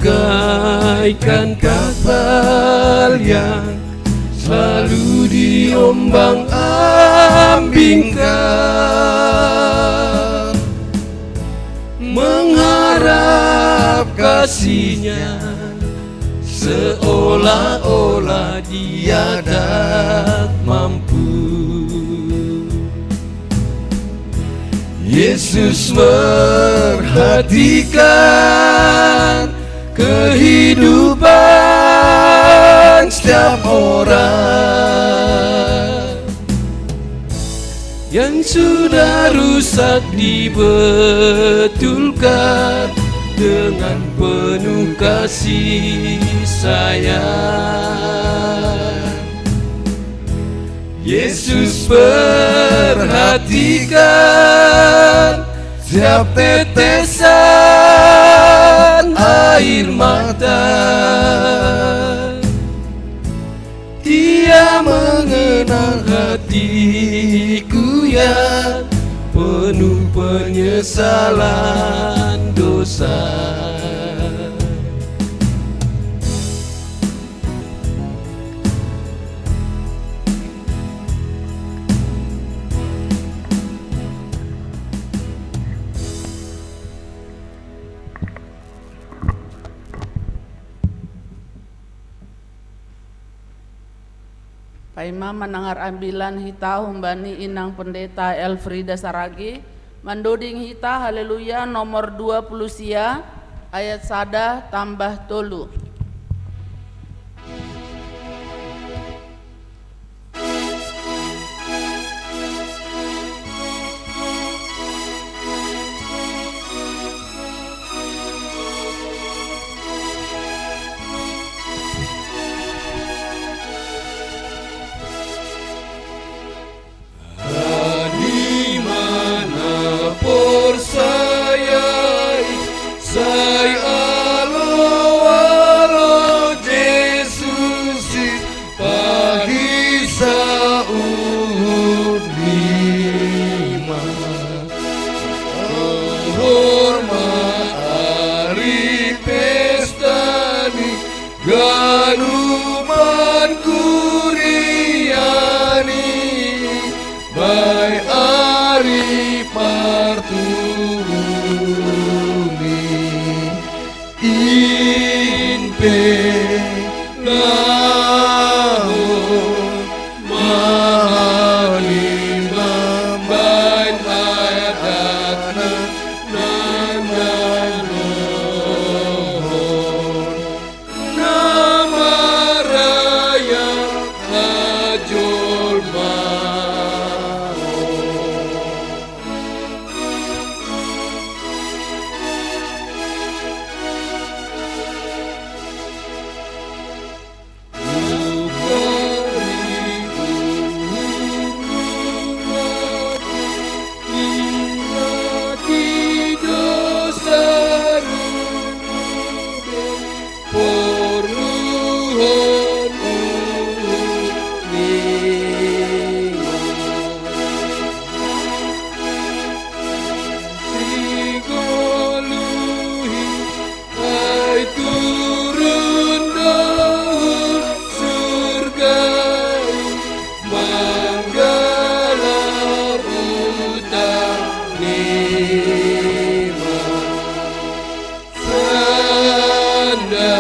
Bagaikan kapal yang Ombang-ambingkan, mengharap kasih-Nya, seolah-olah Dia tak mampu. Yesus merhatikan kehidupan setiap orang. Yang sudah rusak dibetulkan dengan penuh kasih sayang. Yesus perhatikan setiap tetesan air mata. Dia mengenal hatiku yang penuh penyesalan dosa. Paima manangar ambilan hita humbani inang pendeta Elfrida Saragi, mandoding hita Haleluya nomor dua puluh sia, ayat sada tambah tolu. Animana porsayai sai alo-alo Jesusi pahisa uhut nima. Hormat ari pestani ganuman kuriani bai ari partuuni inpe naho mahali mambain adatna nanalohon. Namaraya ajolmaon. Ai turun dohot surga i, manggala utang nima. Sanda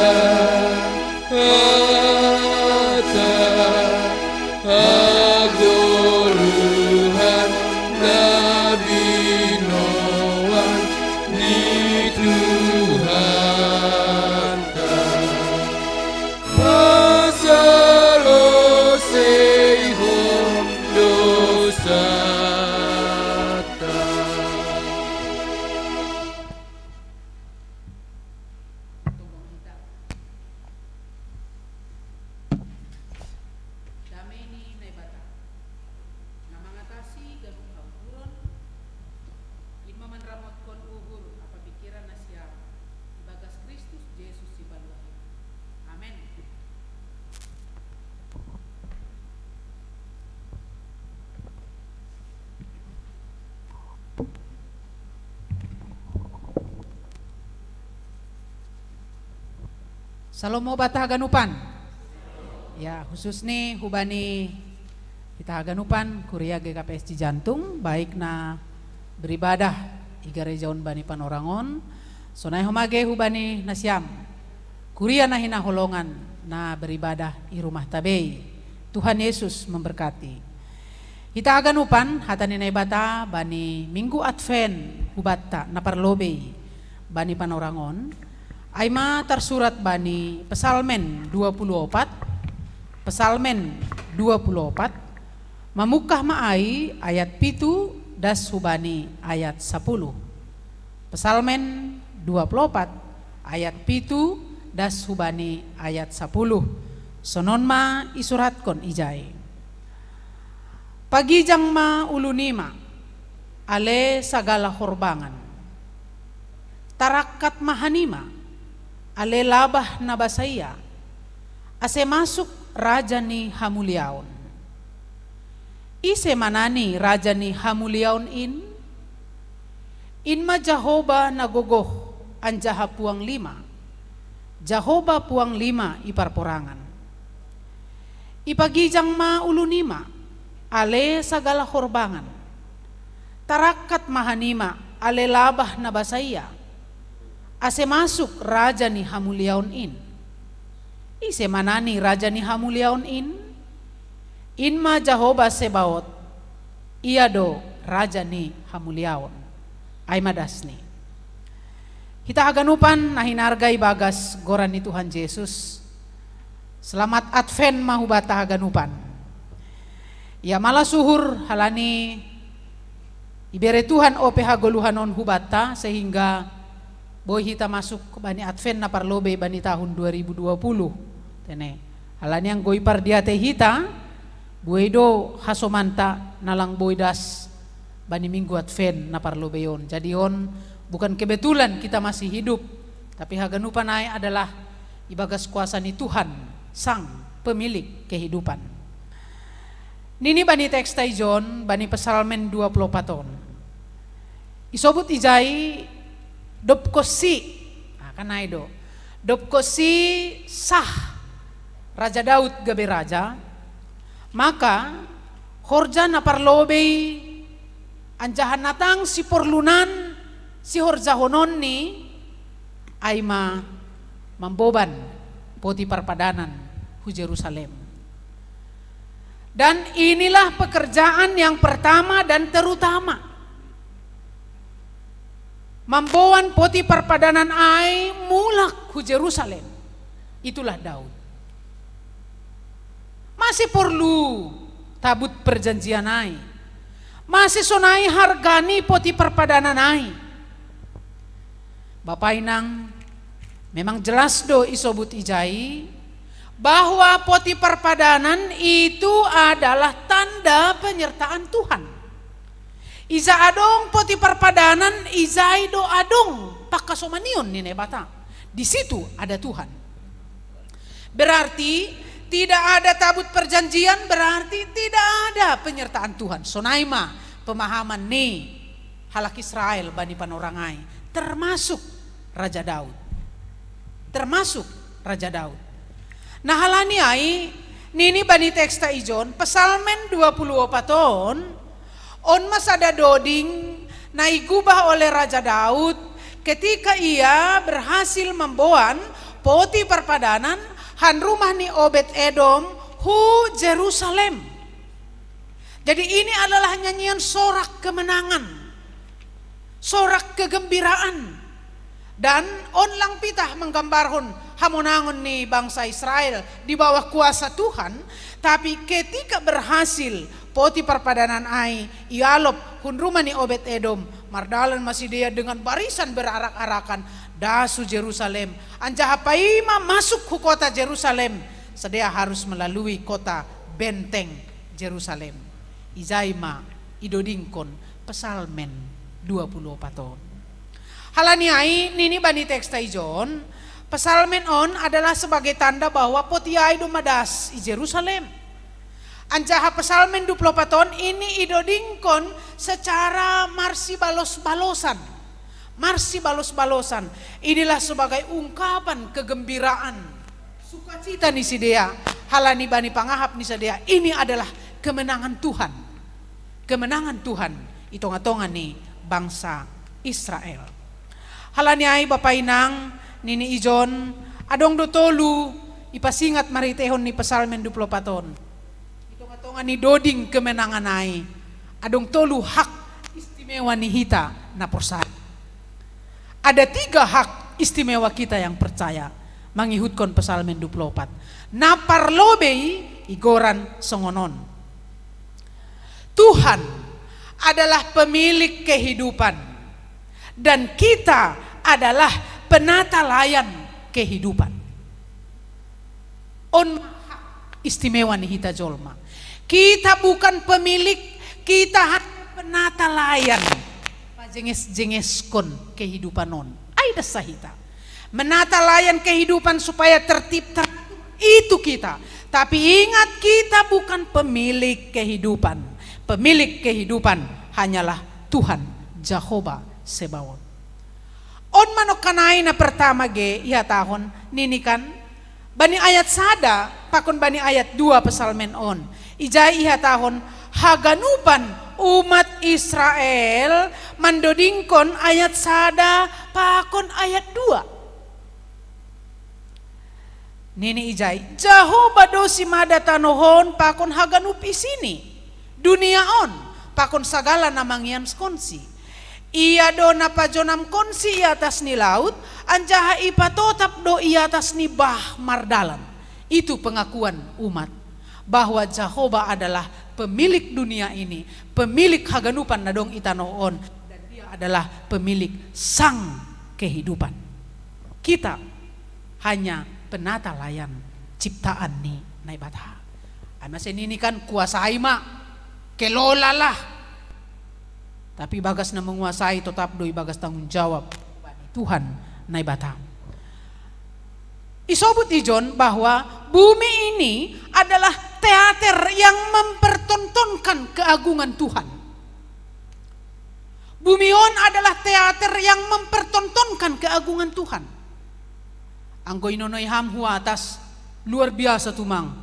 hata hagoluhan na binoan ni Tuhanta. Pasaloseihon dosata. Tonggo hita. Dame ni Naibata, na mangatasi ganup hauhuron, in ma manramotkon uhur ampa pingkiran nasiam, ibagas Kristus Jesus Sipaluahita. Amen. Shalom Naibata haganupan. Ya, khususni hubani Hita haganupan kuria G K P S Cijantung, baik na beribadah i gareja on bani Panorangon, sonai homa ge hubani nasiam kuria na hinaholongan na beribadah i rumahta bei. Tuhan Yesus memberkati. Hita haganupan hata ni Naibata bani Minggu Advent hubanta na parlobei bani Panorangon, ai ma tarsurat bani Psalmen dua puluh opat, Psalmen dua puluh opat, mamungkah ma ai ayat pitu das hubani ayat sapuluh. Psalmen dua puluh opat ayat pitu das hubani ayat sapuluh. Sonon ma isuratkon ijai. Pagijang ma ulunima, ale sagala horbangan. Tarangkat ma hanima, ale labah na basaia, ase masuk Raja ni hamuliaon. Ise ma nani Raja ni hamuliaon in? In ma Jahoba na gogoh anjaha puang lima, Jahoba puang lima i parporangan. Ipagijang ma ulunima, ale sagala horbangan. Tarangkat ma hanima, ale labah na basaia, ase masuk Raja ni hamuliaon in. Ise ma nani Raja ni hamuliaon in? In ma Jahoba Sebaot, ia do Raja ni hamuliaon. Ai ma dasni. Hita haganupan na hinarga ibagas goran ni Tuhan Jesus, selamat Advent ma hubanta haganupan. Ia malas uhur halani ibere Tuhan ope hagoluhan on hubanta, sehingga boi hita masuk bani Advent na parlobei bani tahun dua ribu dua puluh. Tene. Halani anggo ipardiatei hita, buei do hasomanta na lang boi das bani Minggu Advent na parlobei on. Jadi on bukan kebetulan kita masih hidup, tapi haganupan ai adalah ibagas kuasa ni Tuhan, Sang Pemilik kehidupan. Nini bani teksta ijon, bani Psalmen dua puluh opat on. Isobut ijai, dobkonsi. Nah, kan ai do. Dobkonsi sah Raja Daud gabe raja, maka horja na parlobei anjaha na tang siporlunan sihorjahononni ai ma mamboban poti parpadanan hu Jerusalem. Dan inilah pekerjaan yang pertama dan terutama. Mamboan poti parpadanan ai mulak hu Jerusalem. Itulah Daud. Mase porlu tabut perjanjian ai? Mase sonai harga ni poti parpadanan ai? Bapa inang, memang jelas do isobut ijai bahwa poti parpadanan itu adalah tanda penyertaan Tuhan. Ija adong poti parpadanan, ijai do adong pangkasomanion ni Naibata. Di situ ada Tuhan. Berarti tidak ada tabut perjanjian, berarti tidak ada penyertaan Tuhan. Sonai ma pemahaman ni halak Israel bani panorang ai, termasuk Raja Daud. Termasuk Raja Daud. Nah, halani ai, nini bani teksta ijon, Psalmen dua puluh opat on, on ma sada doding na igubah oleh Raja Daud ketika ia berhasil mamboan poti parpadanan han rumah ni Obed Edom hu Jerusalem. Jadi ini adalah nyanyian sorak kemenangan, sorak kegembiraan. Dan on lang pitah manggambarhon hamonangon ni bangsa Israel di bawah kuasa Tuhan, tapi ketika berhasil poti parpadanan ai ialop hun rumah ni Obed Edom, mardalan ma sidea dengan barisan berarak-arakan das hu Jerusalem, anjaha paima masuk hu kota Jerusalem, sidea harus melalui kota benteng Jerusalem. Ijai ma idodingkon Psalmen dua puluh opat on. Halani ai, nini bani teksta ijon, Psalmen on adalah sebagai tanda bahwa poti ai do ma das i Jerusalem. Anjaha Psalmen dua puluh opat on ini idodingkon secara marsibalos-balosan. Marsibalos-balosan. Inilah sebagai ungkapan kegembiraan, sukacita ni sidea, halani bani pangahap ni sidea, ini adalah kemenangan Tuhan. Kemenangan Tuhan i tonga-tonga ni bangsa Israel. Halani ai, bapa inang, nini ijon, adong do tolu ipasingat marhitehon ni Psalmen dua puluh opat on. I tonga-tonga ni doding kemenangan ai, adong tolu hak istimewa ni hita na porsaya. Ada tiga hak istimewa kita yang percaya, mangihutkon Psalmen dua puluh opat. Na parlobei igoran songon on: Tuhan adalah pemilik kehidupan, dan kita adalah penata layan kehidupan. On ma hak istimewa ni hita jolma. Kita bukan pemilik, kita hanya penata layan. Pajenges-jengeskon kehidupan on. Ai das sa hita. Menata layan kehidupan supaya tertib, teratur, itu kita. Tapi ingat, kita bukan pemilik kehidupan. Pemilik kehidupan hanyalah Tuhan, Jahowa Sebaot. On ma nangkin ai na pertama ge ihatahon, nini kan, bani ayat sada pakon bani ayat dua Psalmen on. Ijai ihatahon haganupan umat Israel mandodingkon ayat sada pakon ayat dua. Nini ijai, Jahowa do simada tanoh on pakon haganup isini, dunia on, pakon sagala na mangianskonsi. Ia do na pajonamkonsi i atas ni laut, anjaha ipatotap do i atas ni bah mardalan. Itu pengakuan umat bahwa Jahowa adalah pemilik dunia ini, pemilik haganupan na dong i tanoh on, dan Dia adalah pemilik sang kehidupan. Kita hanya penata layan ciptaan ni Naibata. Ai mase nini kan, kuasai ma, kelolalah. Tapi bagas na menguasai totap do ibagas tanggung jawab Tuhan Naibata. Isobut ijon bahwa bumi ini adalah teater yang mempertontonkan keagungan Tuhan. Bumi on adalah teater yang mempertontonkan keagungan Tuhan. Anggo inonoi ham hu atas, luar biasa tumang.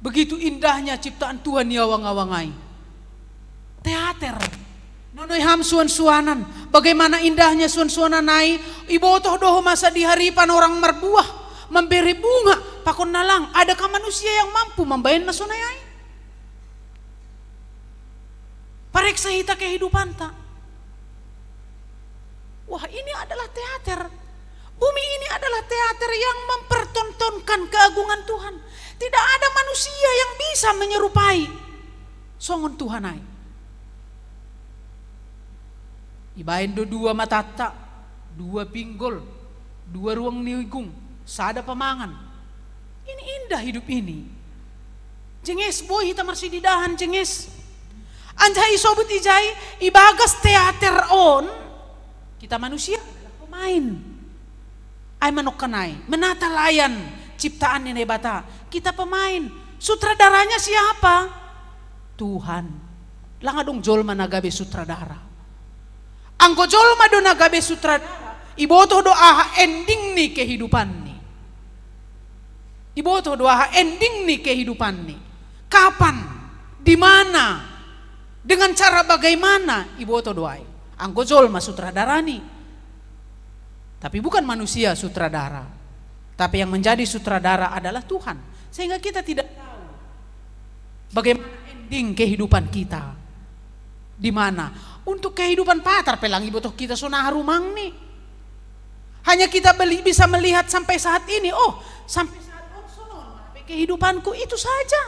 Begitu indahnya ciptaan Tuhan i awang-awang ai. Teater. Nonoi ham suan-suanan. Bagaimana indahnya suan-suanan ai, ibotoh do ho masa di haripan orang marbuah, memberi bunga, pakon na lang. Adakah manusia yang mampu mambahen na sonai ai? Pareksa hita kehidupanta. Wah, ini adalah teater. Bumi ini adalah teater yang mempertontonkan keagungan Tuhan. Tidak ada manusia yang bisa menyerupai songon Tuhan ai. Ibahen do dua matanta, dua pinggol, dua ruang ni igung, sada pamangan. Ini indah hidup ini. Jenges, boi hita marsididahan, jenges. Anjaha isobut ijai, ibagas teater on, kita manusia adalah pemain. Ai manongkan ai, menata layan ciptaan ni Naibata, kita pemain. Sutradaranya siapa? Tuhan. Lang adong jolma na gabe sutradara. Anggo jolma do na gabe sutradara, ibotoh do aha ending ni kehidupanni. Ibotoh do aha ending ni kehidupanni. Kapan, di mana, dengan cara bagaimana, ibotoh do ai. Anggo jolma sutradarani. Tapi bukan manusia sutradara. Tapi yang menjadi sutradara adalah Tuhan. Sehingga kita tidak tahu bagaimana ending kehidupan kita. Di mana? Untuk kehidupan patar pe lang ibotoh hita songon aha rumangni. Hanya kita beli, bisa melihat sampai saat ini. Oh, sampai saat on songon on ma pe kehidupanku, itu saja.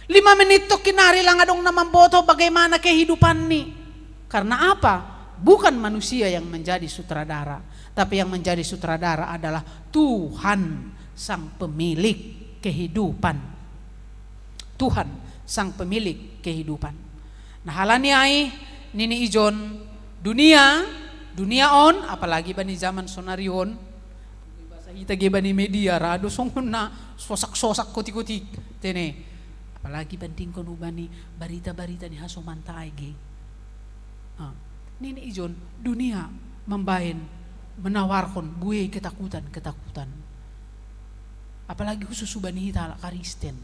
Lima menit tongkin nari lang adong na mambotoh bagaimana kehidupanni. Karena apa? Bukan manusia yang menjadi sutradara, tapi yang menjadi sutradara adalah Tuhan, sang pemilik kehidupan. Tuhan, sang pemilik kehidupan. Nah, halani ai, nini ijon, dunia, dunia on, apalagi bani zaman sonari on, bahasa hita ge bani media, ra do songon na sosak-sosak kotik-kotik, tene. Apalagi bandingkon hubani barita-barita ni hasomanta ai ge. Ah, nini ijon, dunia mambahen, menawarkan buei ketakutan-ketakutan. Apalagi khusus hubani hita halak Kristen.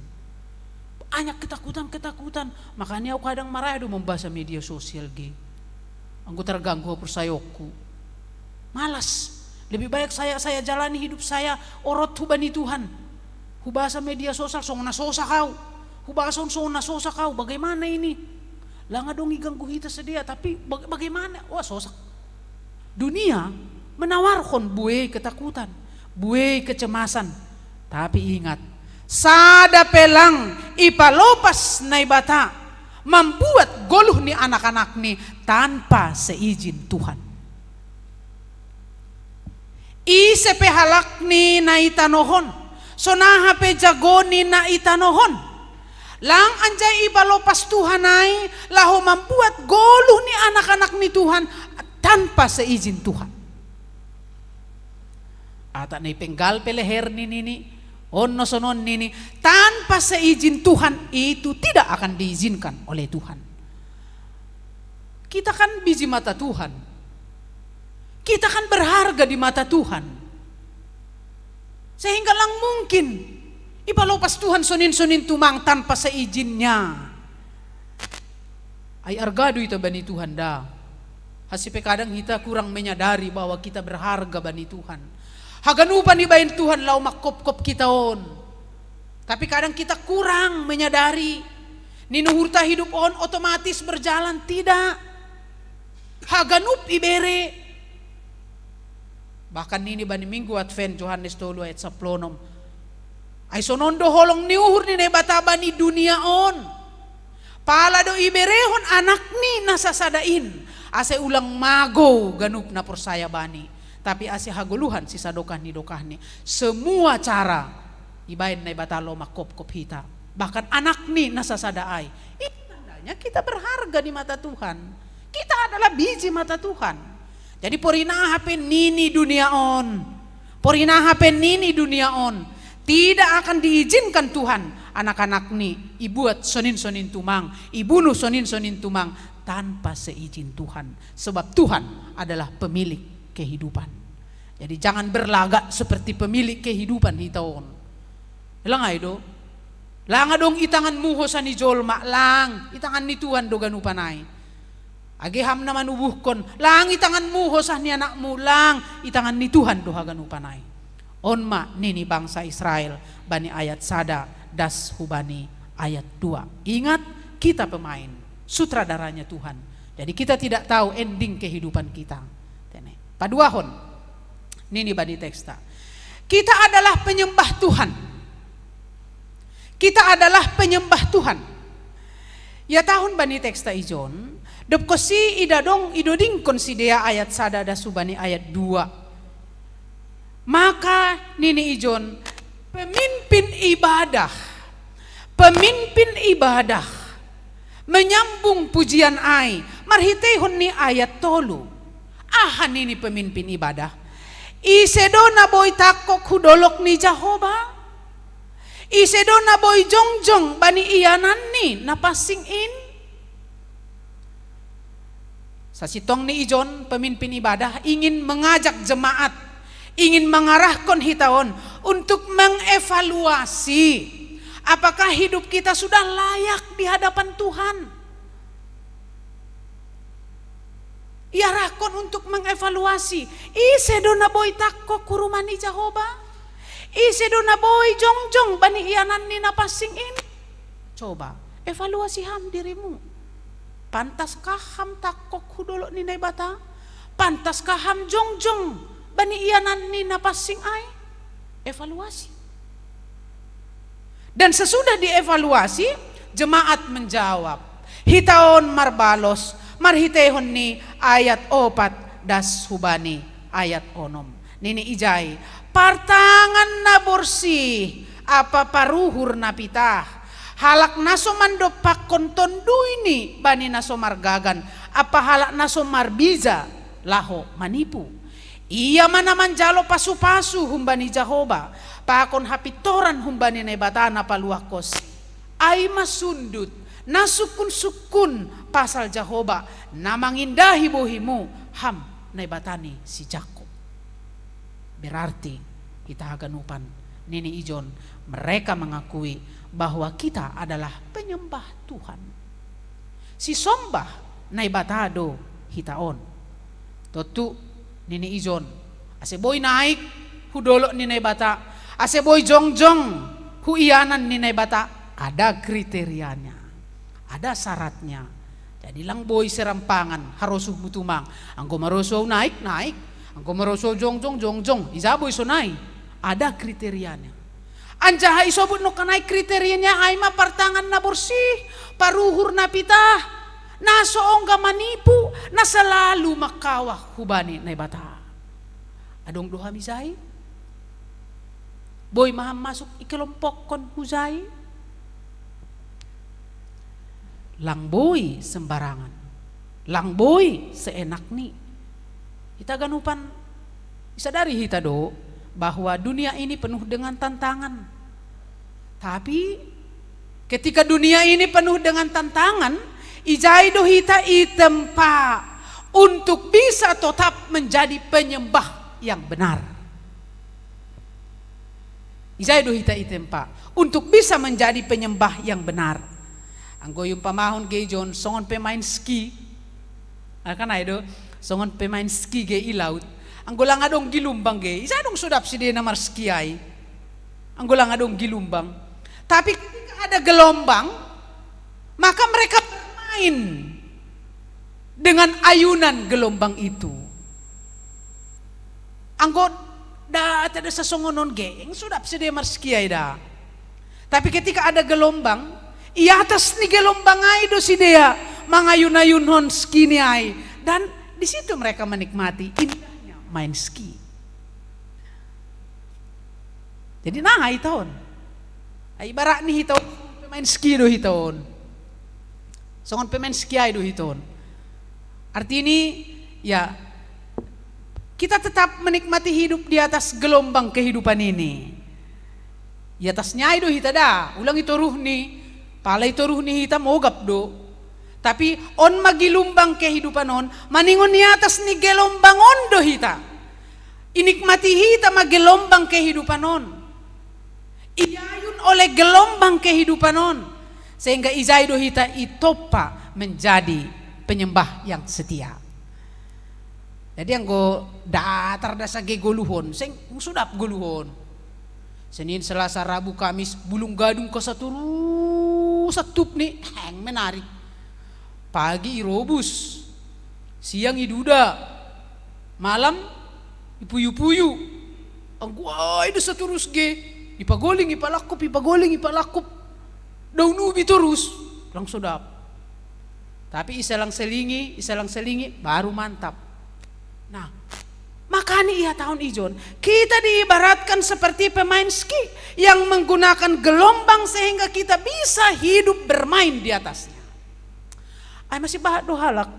Banyak ketakutan-ketakutan. Makanya aku kadang marah do mambasa media sosial ge. Anggo targanggu haporsayaonku. Malas. Lebih baik saya saya jalani hidup saya orot hubani Tuhan. Hubasa media sosial songon na sosak au. Hubasa on songon na sosak au. Bagaimana ini? Lang adong iganggu hita sidea, tapi baga- bagaimana? Wah, sosak. Dunia menawarkan buei ketakutan, buei kecemasan. Tapi ingat, sada pe lang ipalopas Naibata mambuat goluh ni anak-anakni tanpa seizin Tuhan. Ise pe halakni na i tanoh on, sonaha pe jagoni na i tanoh on, lang anjaha ipalopas Tuhan ai laho mambuat goluh ni anak-anak ni Tuhan tanpa seizin Tuhan. Atau na ipenggal pe leherni nini, on no sonon nini, tanpa seizin Tuhan itu tidak akan diizinkan oleh Tuhan. Kita kan biji mata Tuhan. Kita kan berharga di mata Tuhan. Sehingga lang mungkin ipalopas Tuhan sonin-sonin tumang tanpa seizinnya. Ai arga do ita bani Tuhan da. Hasi pe kadang hita kurang menyadari bahwa kita berharga bani Tuhan. Haganupan ibaen Tuhan laho mangkopkop hita on. Tapi kadang kita kurang menyadari. Ni uhurta hidup on otomatis berjalan, tidak. Haganup ibere. Bahkan nini bani Minggu Advent, Johannes tolu ayat sampulu onom. Ai sonon do holong ni uhur ni Naibata bani dunia on. Pala do iberehon anakni na sasada in, ase ulang magou ganup na porsaya bani, tapi ase hagoluhan sisadokah ni dokahni. Semua cara ibaen Naibata laho mangkopkop hita. Bahkan anakni na sasada ai. Itu tandanya kita berharga di mata Tuhan. Kita adalah biji mata Tuhan. Jadi porinaha pe nini dunia on. Porinaha pe nini dunia on. Tidak akan diizinkan Tuhan anak-anakni ibuat sonin-sonin tumang, ibunu sonin-sonin tumang tanpa seizin Tuhan. Sebab Tuhan adalah pemilik kehidupan. Jadi jangan berlagak seperti pemilik kehidupan hita on. Lang ai do. Lang adong i tanganmu hosa ni jolma, lang, i tangan ni Tuhan do ganupan ai. Age ham na manubuhkon, lang i tanganmu hosa ni anakmu, lang, i tangan ni Tuhan do haganupan ai. On ma nini bangsa Israel bani ayat sada das hubani ayat dua. Ingat, kita pemain, sutradaranya Tuhan. Jadi kita tidak tahu ending kehidupan kita. Tene. Paduahon, nini bani teksta. Kita adalah penyembah Tuhan. Kita adalah penyembah Tuhan. Ia tahun bani teksta ijon, dob konsi ida dong idodingkon sidea ayat sada das hubani ayat dua. Maka nini ijon, pemimpin ibadah, pemimpin ibadah menyambung pujian ai marhiteihon ni ayat tolu. Aha nini pemimpin ibadah? Ise do na boi tangkok hu dolok ni Jahowa? Ise do na boi jongjong bani iananni na pansing in? Sasintongni ijon pemimpin ibadah ingin mengajak jemaat, ingin mengarahkan hita on untuk mengevaluasi apakah hidup kita sudah layak di hadapan Tuhan. Iarahkon untuk mengevaluasi, ise do na boi tangkok hu rumah ni Jahowa? Ise do na boi jongjong bani iananni na pansing in? Coba evaluasi ham dirimu. Pantaskah ham tangkok hu dolok ni Naibata? Pantaskah ham jongjong bani iananni na pansing ai? Evaluasi. Dan sesudah dievaluasi, jemaat menjawab. Hita on marbalos marhiteihon ni ayat opat das hubani ayat onom. Nini ijai, partangan na borsih ampa paruhur na pitah, halak na so mandompakkon tonduyni bani na so margagan, ampa halak na so marbija laho manipu. Ia ma na manjalo pasupasu humbani Jahowa, pakon hapintoran humbani Naibata na paluahkonsi. Ai ma sundut na sungkunsungkun pasal Jahowa, na mangindahi bohimu, ham Naibata ni si Jakob. Berarti hita haganupan, nini ijon, mereka mengakui bahwa kita adalah penyembah Tuhan. Sisombah Naibata do hita on. Tontu nini ijon, ase boi naik hu dolok ni Naibata, ase boi jongjong hu ianan ni Naibata, ada kriterianya, ada syaratnya. Jadi lang boi serampangan, harosuh mutumang. Anggo marosuh naik, naik. Anggo marosuh jongjong, jongjong. Ija boi sonai, ada kriterianya. Anjaha isobut nongkan ai kriterianya ai ma partangan na borsih, paruhur na pitah, na so ongga manipu, na selalu mangkawah hubani Naibata. Adong do hami jai? Boi ma ham masuk ikelompokkon hujai? Lang boi sembarangan, lang boi seenakni. Hita ganupan, isadari hita do bahwa dunia ini penuh dengan tantangan. Tapi ketika dunia ini penuh dengan tantangan, ijai do hita itempa untuk bisa tetap menjadi penyembah yang benar. Ijai do hita itempa untuk bisa menjadi penyembah yang benar. Anggo iumpamahon ge ijon songon pemain ski. Akan ai do, songon pemain ski ge i laut. Anggo lang adong gilumbang ge, ija adong sodap sidea na marski ai? Anggo lang adong gilumbang. Tapi ketika ada gelombang, maka mereka bermain dengan ayunan gelombang itu. Anggo da, ada sasongon on ge, eng sodap sidea marski ai da. Tapi ketika ada gelombang, i atas ni gelombang ai do sidea mangayun-ayunon ski ni ai. Dan di situ mereka menikmati indahnya main ski. Jadi nanga hita on. Ai ibaratni hita on pemain ski do hita on. Songon pemain ski ai do hita on. Artini, ya, kita tetap menikmati hidup di atas gelombang kehidupan ini. I atasni ai do hita da, ulang i toruhni, pala i toruhni hita mogap do. Tapi on ma gilumbang kehidupan on, maningon i atas ni gelombang on do hita. Inikmati hita ma gelombang kehidupan on. Iayun oleh gelombang kehidupan on. Sehingga ijai do hita itompa menjadi penyembah yang setia. Jadi anggo datar da sage goluhon, seng sodap goluhon. Senin, Selasa, Rabu, Kamis, bulung gadung ka satorus santupni, heng menarik. Pagi irobus, siang iduda, malam ipuyu-puyu. Anggo ai do satorus ge, ipagoling ipalangkup, ipagoling ipalangkup. Daun ubi torus, lang sodap. Tapi isalang selingi, isalang selingi, baru mantap. Nah, makanya ia tahun ijon, kita diibaratkan seperti pemain ski yang menggunakan gelombang sehingga kita bisa hidup bermain di atasnya. Ai masibahat do halak,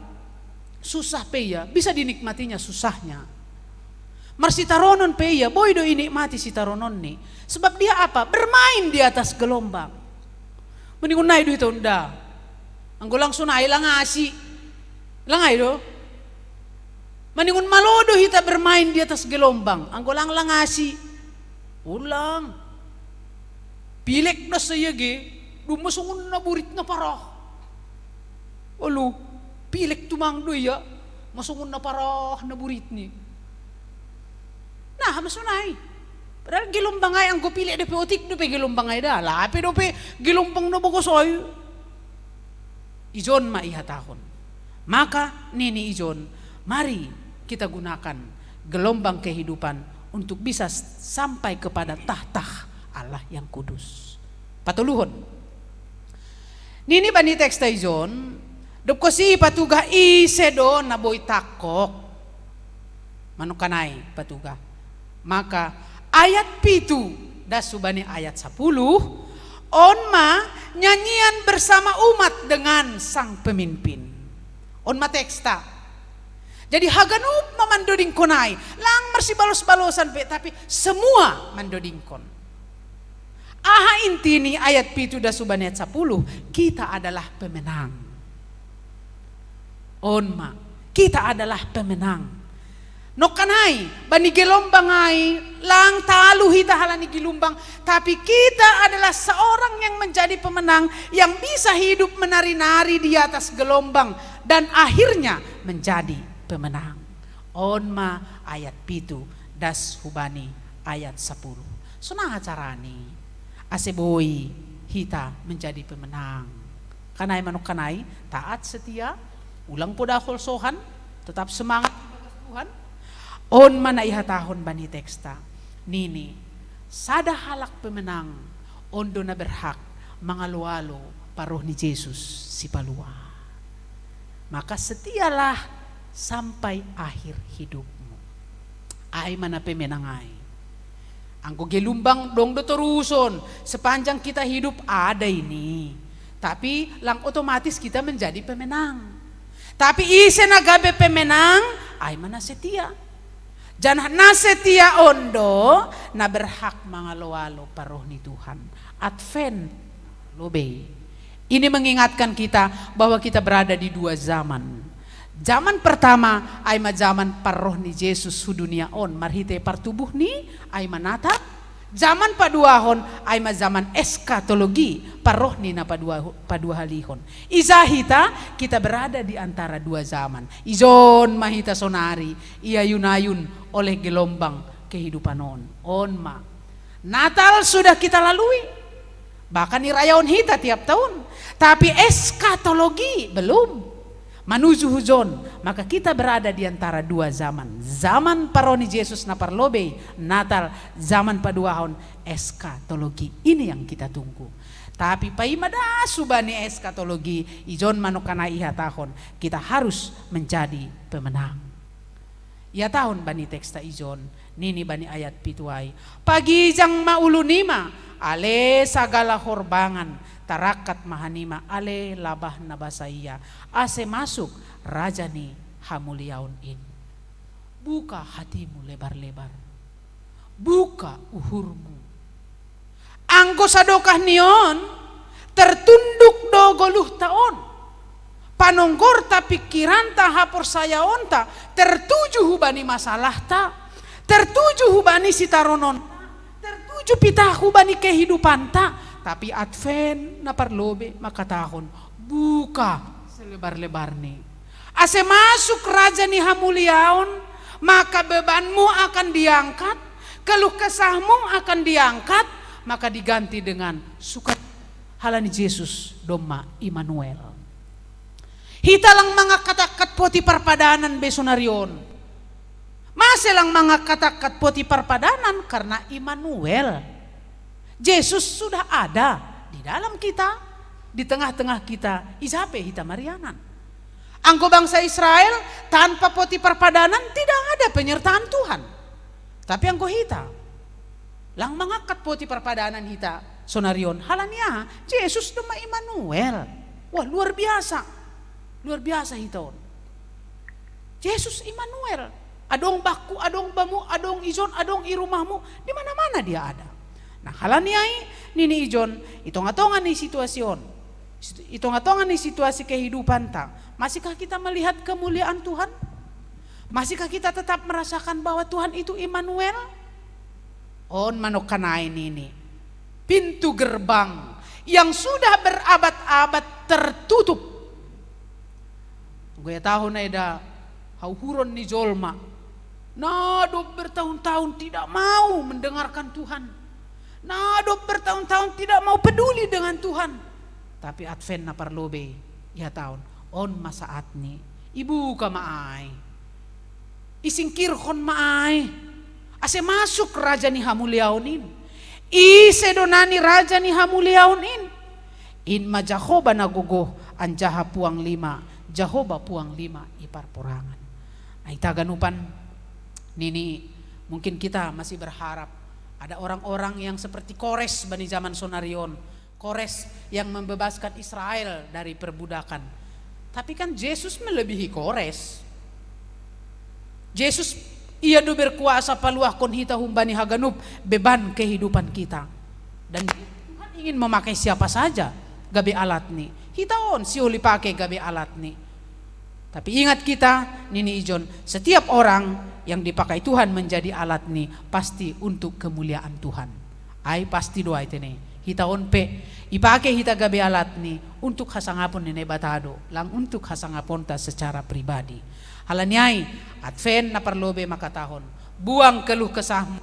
susah pe ia, bisa dinikmatinya susahnya. Marsitaronon pe ia, boi do inikmati sitarononni. Sebab dia apa? Bermain di atas gelombang. Maningon nai do hita on da. Anggo lang sonai lang asi. Lang ai do. Maningon malo do hita bermain di atas gelombang. Anggo lang lang asi. Ulang. Pilek da saia ge. Duma songon na burit na parah. Olo, pilek tumang do ia, masongon na parah na buritni. Nah, masonai. Padahal gelombang ai anggo pilek dope otik dope gelombang ai da, lape dope gelombang na bogos ai. Ijon ma ihatahon. Maka nini ijon, mari kita gunakan gelombang kehidupan untuk bisa sampai kepada tahtah Allah yang kudus. Patoluhon. Nini bani teksta ijon, dob kosi patugah ise do na boi tangkok. Manungkanai patugah. Maka ayat pitu das hubani ayat sapuluh, on ma nyanyian bersama umat dengan sang pemimpin. On ma teksta. Jadi haganup ma mandodingkon ai, lang marsibalos-balosan pe, tapi semua mandodingkon. Aha inti ni ayat pitu das hubani ayat sapuluh, kita adalah pemenang. On ma, kita adalah pemenang. Nongkanai, bani gelombang ai, Lang talu hita halani gelumbang, tapi kita adalah seorang yang menjadi pemenang, yang bisa hidup menari-nari di atas gelombang dan akhirnya menjadi pemenang. On ma ayat pitu das hubani ayat sapuluh. Sonang carani ase boi hita menjadi pemenang. Kanai manuk kanai, taat setia, ulang poda holsohan, tetap semangat ibagas Tuhan. On ma na ihatahon bani teksta, nini, sada halak pemenang on do na berhak mangalo-alo parroh ni Jesus Sipalua. Maka setialah sampai akhir hidupmu. Ai ma na pemenang ai. Anggo gelumbang dong do toruson, sepanjang kita hidup ada ini. Tapi lang otomatis kita menjadi pemenang. Tapi ise na gabe pemenang, ai ma na setia. Janah na setia on do na berhak mangalo-alo parroh ni Tuhan. Advent, lobei. Ini mengingatkan kita bahwa kita berada di dua zaman. Zaman pertama, ai ma zaman parroh ni Jesus hu dunia on, marhite partubuh ni, ai ma Natal. Zaman paduahon, ai ma zaman eskatologi, parroh ni na padua, paduahalihon. Ija hita, kita berada di antara dua zaman. Ijon ma hita sonari, iayun-ayun oleh gelombang kehidupan on. On ma. Natal sudah kita lalui. Bahkan irayaon hita tiap tahun. Tapi eskatologi belum. Manuju hujon, maka kita berada di antara dua zaman. Zaman parroh ni Jesus na parlobei, Natal, zaman paduahon, eskatologi. Ini yang kita tunggu. Tapi paima das hubani eskatologi, ijon manuk kanai ihatahon, kita harus menjadi pemenang. Ihatahon bani teksta ijon, nini bani ayat pitu ai, pagijang ma ulu nima, ale sagala horbangan, tarangkat ma hanima ale labah na basa ia, ase masuk Raja ni hamuliaon in. Buka hatimu lebar-lebar. Buka uhurmu. Anggo sadokah ni on, tertunduk do goluhta on. Panonggorta, pingkiranta, haporsayaonta tertuju hubani masalahta, tertuju hubani sitarononta, tertuju pitah hubani kehidupanta. Tapi Advent na parlobei mangkatahon, buka selebar-lebarni. Ase masuk Raja ni hamuliaon, maka bebanmu akan diangkat, keluh kesahmu akan diangkat, maka diganti dengan sukacita. Halani Jesus domma Immanuel. Hita lang mangangkat-angkat poti parpadanan be sonari on. Mase lang mangangkat-angkat poti parpadanan? Karena Immanuel. Jesus sudah ada di dalam kita, di tengah-tengah kita, ija pe hita marianan. Anggo bangsa Israel tanpa poti parpadanan tidak ada penyertaan Tuhan. Tapi anggo hita, lang mangangkat poti parpadanan hita sonari on, halani aha? Jesus domma Immanuel. Wah, luar biasa. Luar biasa hita on. Jesus Immanuel. Adong bakku, adong bamu, adong ijon, adong i rumahmu, di mana-mana dia ada. Nah, halani ai, nini ijon, i tonga-tonga ni situasi on, i tonga-tonga ni situasi kehidupanta, masihkah kita melihat kemuliaan Tuhan? Masihkah kita tetap merasakan bahwa Tuhan itu Immanuel? On manuk kanai nini, pintu gerbang yang sudah berabad-abad tertutup. Anggo ihatahon ai da, hauhuron ni jolma na dob bertahun-tahun tidak mau mendengarkan Tuhan, na dob bertahun-tahun tidak mau peduli dengan Tuhan. Tapi Advent na parlobei ihatahon, on ma saatni. Ibuka ma ai. Isingkirhon ma ai, ase masuk Raja ni hamuliaon in. Ise do nani Raja ni hamuliaon in? In ma Jahowa na gogoh anjaha puang lima, Jahowa puang lima i parporangan. Nah, hita haganupan, nini, mungkin kita masih berharap ada orang-orang yang seperti Kores bani zaman sonari on. Kores yang membebaskan Israel dari perbudakan. Tapi kan Jesus melebihi Kores. Jesus, ia do berkuasa paluahkon hita humbani haganup beban kehidupan kita. Dan Tuhan ingin memakai siapa saja gabe alatni. Hita on sihol ipake gabe alatni. Tapi ingat kita, nini ijon, setiap orang yang dipakai Tuhan menjadi alat ni pasti untuk kemuliaan Tuhan. Ai pasti do ai tene. Hita on pe, ipake hita gabe alat ni untuk hasangapon ni Naibata do, lang untuk hasangaponta secara pribadi. Halani ai, Advent na parlobei makatahon, buang keluh kesahmu.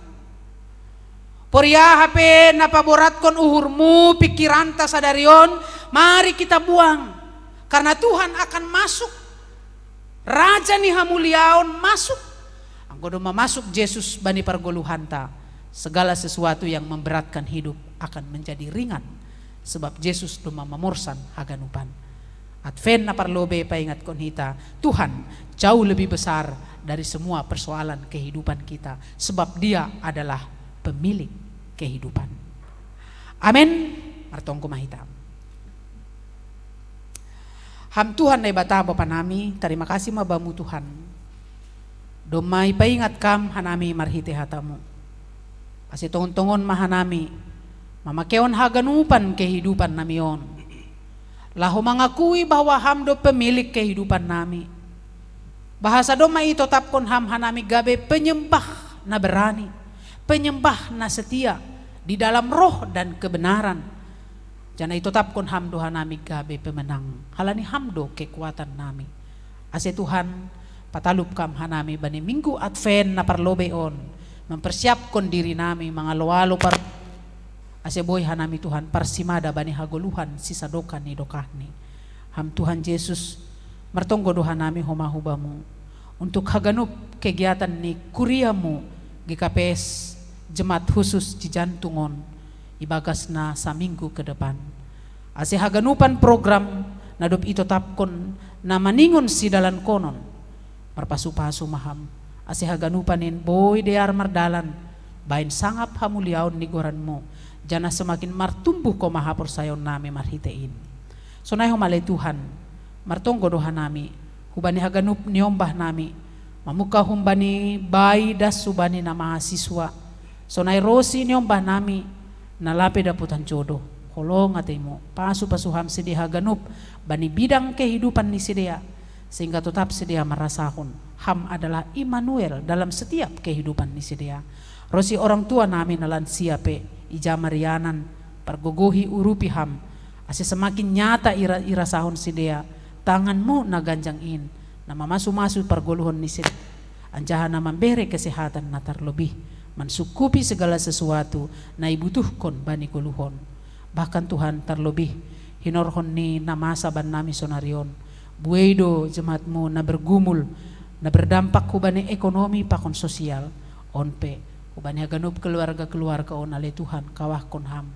Poriaha pe na paboratkon uhurmu, pikiranta sadari on, mari kita buang. Karena Tuhan akan masuk. Raja ni hamuliaon masuk. Anggo domma masuk Jesus bani pargoluhanta, segala sesuatu yang memberatkan hidup akan menjadi ringan, sebab Jesus domma mamorsan haganupan. Advent na parlobei paingatkon hita, Tuhan jauh lebih besar dari semua persoalan kehidupan kita, sebab Dia adalah pemilik kehidupan. Amin. Martonggo ma hita. Ham Tuhan Naibata Bapa nami, tarima kasih ma Bamu Tuhan. Domma ipaingat kam hanami marhite hatamu. Ase tongon-tongon ma hanami mamakehon haganupan kehidupan nami on, laho mangakui bahwa Ham do pemilik kehidupan nami. Bahasa domma itotapkon Ham hanami gabe penyembah na berani, penyembah na setia di dalam roh dan kebenaran. Janah itotapkon Ham do hanami gabe pemenang, halani Ham do kekuatan nami. Ase Tuhan, patalup kam hanami bani minggu Advent na parlobei on, mempersiapkon diri nami mangalo-alo par, ase boi hanami Tuhan parsimada bani hagoluhan sisadokan ni dokahni. Ham Tuhan Jesus, martonggo do hanami homa hu Bamu, untuk haganup kegiatan ni kuriamu G K P S Jemaat Khusus Cijantung on, ibagas na saminggu ke depan. Ase haganupan program na dob itotapkon na maningon sidalankonon, marpasu-pasu ma Ham, ase haganupan in boi dear mardalan, bahen sangap hamuliaon ni goranmu, janah semakin martumbuh koma haporsayaon nami marhite in. Sonai homa ale Tuhan, martonggo do hanami, hubani haganup niombah nami, mamungkah humbani bai das hubani na mahasiswa, sonai ro si niombah nami, na lape dapotan jodoh. Holong ateimu, pasu-pasu Ham sidea haganup bani bidang kehidupan ni sidea, sehingga totap sidea marasahon Ham adalah Immanuel dalam setiap kehidupan ni sidea. Ro si orang tua nami na lansia pe, ija ma rianan, pargogohi, urupi Ham, ase semakin nyata ira-, irasahon sidea tanganmu na ganjang in, na mamasu-masu pargoluhon ni sidea, anjaha na mambere kesehatan na tarlobih, mansungkupi segala sesuatu na ibutuhkon bani goluhon. Bahkan Tuhan, tarlobih hinorhon ni na masa bannami sonari on, buei do jemaatmu na bergumul, na berdampak hubani ekonomi pakon sosial, on pe hubani haganup keluarga-keluarga on ale Tuhan kawahkon Ham.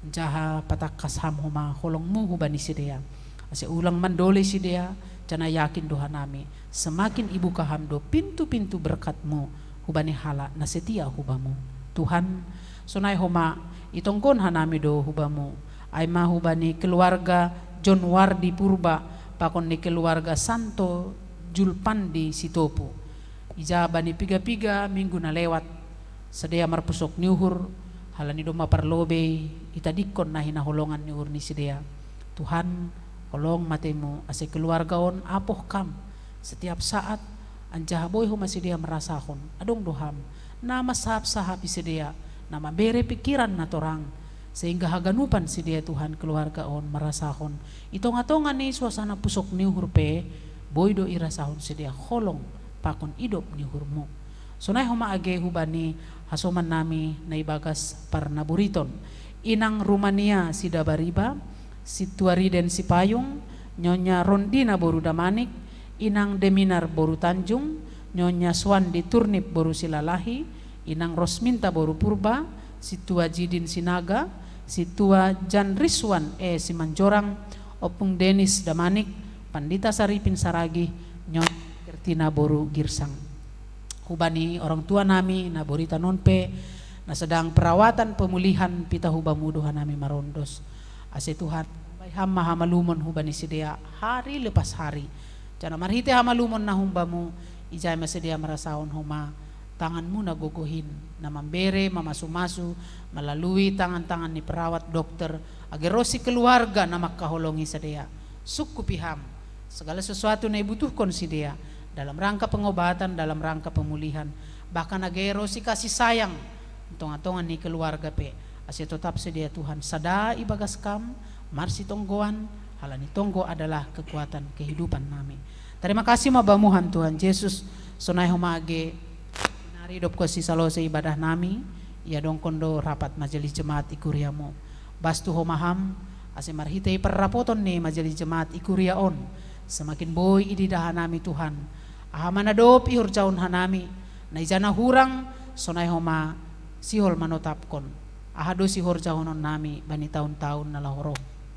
Anjaha patangkas Ham homa holongmu hubani sidea, ase ulang mandolei sidea, janah yakin do hanami, semakin ibuka Ham do pintu-pintu berkatmu hubani halak na setia hu Bamu. Tuhan, sonai homa itonggon hanami do hu Bamu, ai ma hubani keluarga John Wardi Purba, pakon ni keluarga Santo Julpandi Sitopu. Ija bani piga-piga minggu na lewat, sidea marpusok ni uhur, halani domma parlobei itadingkon na hinaholongan ni uhur ni sidea. Tuhan, holong ma ateimu, ase keluarga on apoh Kam setiap saat, anjaha boi homa sidea marasahon, adong do Ham na mansahap-sahapi sidea, na mambere pikiran na torang, sehingga haganupan sidea, Tuhan, keluarga on marasahon, i tonga-tonga ni suasana pusok ni uhur pe, boi do irasahon sidea holong pakon idop ni uhurmu. Sonai homa age hubani hasoman nami na ibagas parnaburiton, inang Rumania Sidabariba, Sintua Riden Sipayung, Nyonya Rondina boru Damanik, inang Deminar boru Tanjung, Nyonya Suandi Turnip boru Silalahi, inang Rosminta boru Purba, Sintua Jidin Sinaga, Sintua Jan Riswan e Simanjorang, Ompung Denis Damanik, Pandita Saripin Saragih, Nyonya Kertina boru Girsang. Hubani orang tua nami na boritan on pe, na sedang perawatan pemulihan, pita hu Bamu do hanami marondos. Ase Tuhan, bai Ham ma hamalumon hubani sidea hari lepas hari. Janah marhite hamalumon na hum Bamu, ijai ma sidea marasahon homa tanganmu na gogoh in, na mambere, mamasu-masu, melalui tangan-tangan ni perawat, dokter, age ro si keluarga na mangkaholongi sidea. Sungkupi Ham, Segala sesuatu na ibutuhkon sidea dalam rangka pengobatan, dalam rangka pemulihan, bahkan age ro si kasih sayang tonga-tonga ni keluarga pe, ase totap sidea Tuhan sada ibagas Kam, marsitonggoan, halani tonggo adalah kekuatan kehidupan nami. Terima kasih ma Bamu Ham Tuhan Jesus, sonai homa age nari dop kosi salose ibadah nami, iadongkon do rapat majelis jemaat i kuria-Mu. Bas tu homa Ham, ase marhitei parrapoton ni majelis jemaat i kuria on, semakin boi ididah hanami Tuhan, aha ma na dob ihorjahon hanami, na ija na hurang, sonai homa sihol manotapkon aha do sihorjahonon nami bani taun-taun na laho ro.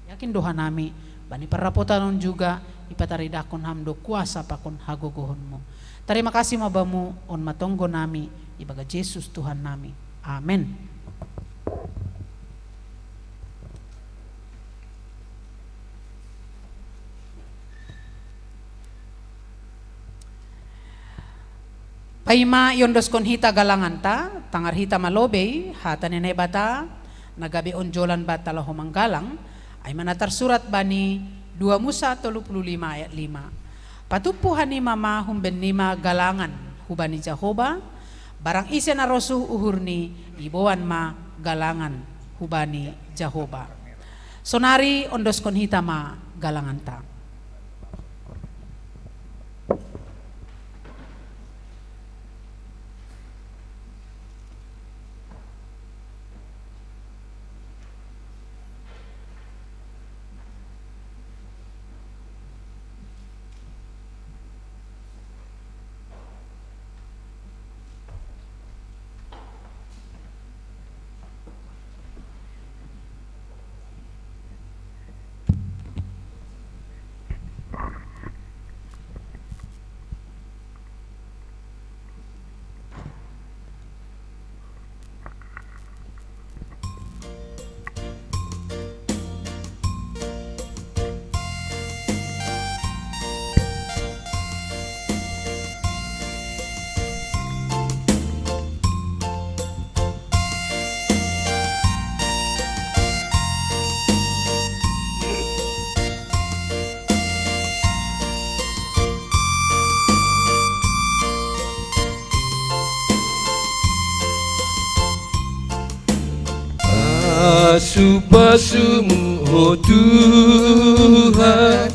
Yakin do hanami, bani parrapotan on juga, ipataridahkon Ham do kuasa pakon hagogohon-Mu. Tarima kasih ma Bamu, on ma tonggo nami, ibagas Jesus Tuhan nami. Amen. Paima iondoskon hita galanganta, tangar hita ma lobei hata ni Naibata, na gabe onjolan banta laho manggalang, ai ma na tarsurat bani dua Musa tolu puluh lima ayat lima. Patumpu hanima ma humben nima galangan hubani Jahoba, barang ise na rosuh uhurni iboan ma galangan hubani Jahoba. Sonari ondoskon hita ma galanganta. Pasu-pasumu, o Tuhan,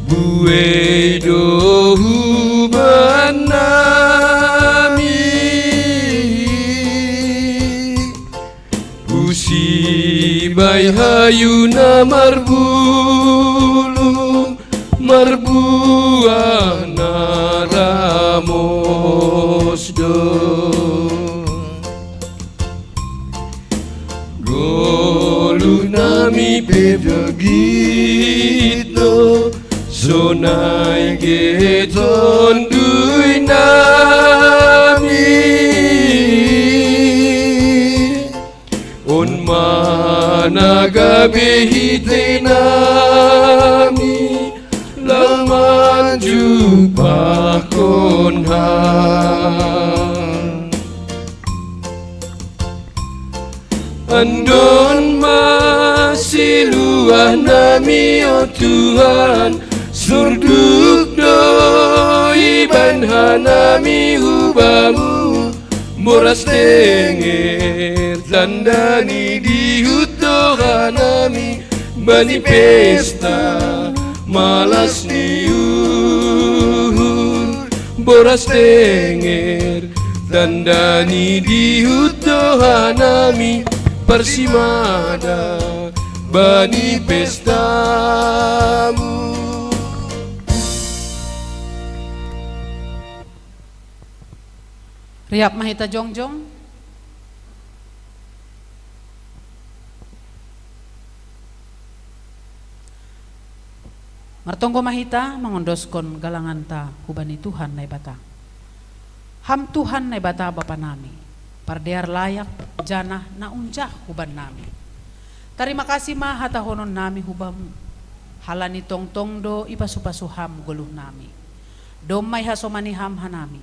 buei do hubannami. Pusi bai hayu na marbulu, marbuah na ramos do. Goluh nami pe begit do, sonai ge Tonduy nami. On ma na gabe hitei nami, laho manjumpahkon Ham. Andon ma siluah nami, o Tuhan, surduk do ibaen hanami hu Bamu. Boras tenger tanda ni dihut do hanami bani pesta malas ni uhur. Boras tenger tanda ni dihut do hanami parsimada bani pestamu. Riap ma hita jongjong. Martonggo ma hita mangondoskon galanganta hubani Tuhan Naibata. Ham Tuhan Naibata Bapa nami, pardear layak janah na unjah huban nami. Tarima kasih ma hatahonon nami hu Bamu, halani tongtong do ipasu-pasu Ham goluh nami. Domma ihasomani Ham hanami,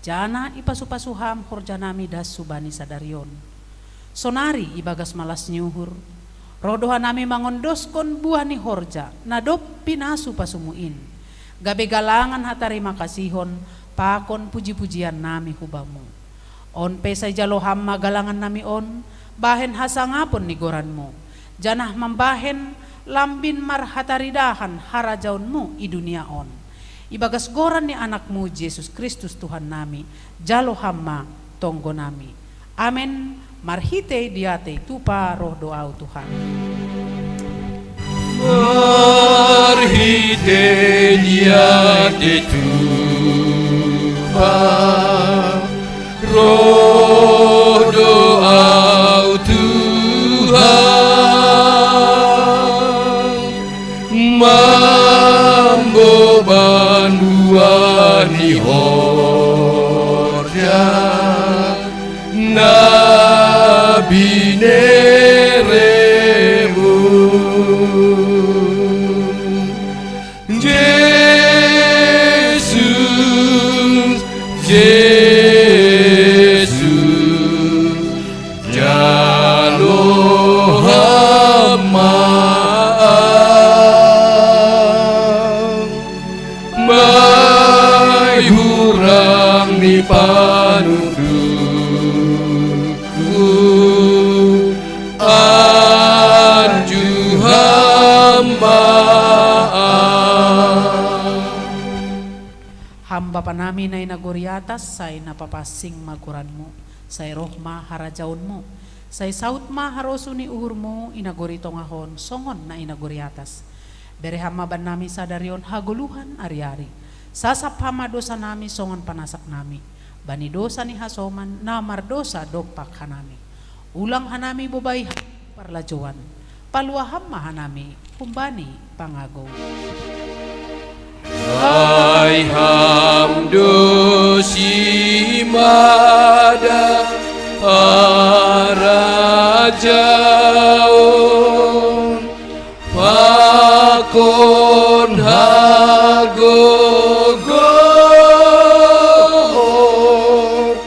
janah ipasu-pasu Ham horja nami das hubani sadari on. Sonari ibagas malas ni uhur, roh do hanami mangondoskon buah ni horja na dob pinasu-pasumu in. Gabe galangan hatarima kasihon pakon puji-pujian nami hu Bamu. On pe sai jalo Ham ma galangan nami on, bahen hasangapon ni goranMu, janah mambahen lambin marhataridahan harajaonMu i dunia on. Ibagas goran ni AnakMu Jesus Kristus Tuhan nami, jalo Ham ma tonggo nami. Amen. Marhitei diatei tupa roh do Ahu Tuhan. Marhitei diatei tupa roh do Ahu Tuhan, mamboban buah ni horja na binereMu. Jesus, Jesus, jalo Ham ma Ahu, bahen hurang ni panundukku, anju Ham ma Ahu. Ham Bapa nami na i nagori atas, sai na papansing ma goranMu, sai roh ma harajaonMu, sai saut ma harosuh ni uhurMu i nagori tongah on songon na i nagori atas. Bere Ham ma bannami sadari on hagoluhan ari-ari. Sasap Ham ma dosa nami songon panasak nami bani dosa ni hasoman na mardosa dompak hanami. Ulang hanami bobai Ham parlajouan, palua Ham ma hanami humbani pangagou. Ai Ham do simada harajaon pakon hagogoon,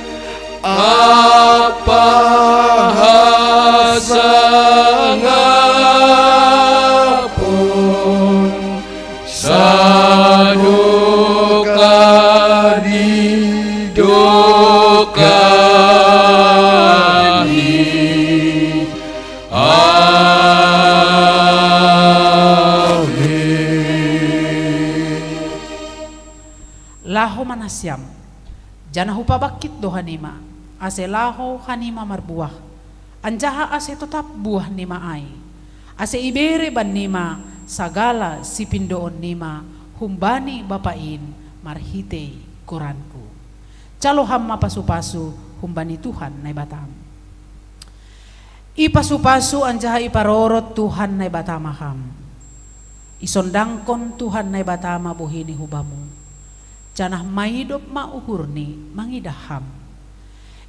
ampa hasangapon, sadokah di dokah ni. Amen. Laho ma nasiam, janah hupabangkit do hanima, ase laho hanima marbuah, anjaha ase totap buah nima ai, ase ibere bannima sagala sipindoon nima humbani Bapa in marhitei goranku. Jalo Ham ma pasu-pasu humbani Tuhan Naibatam. Ipasu-pasu anjaha iparorot Tuhan Naibata ma Ham. Isondangkon Tuhan Naibata ma bohini hu Bamu, janah maidop ma uhurni mangidah Ham.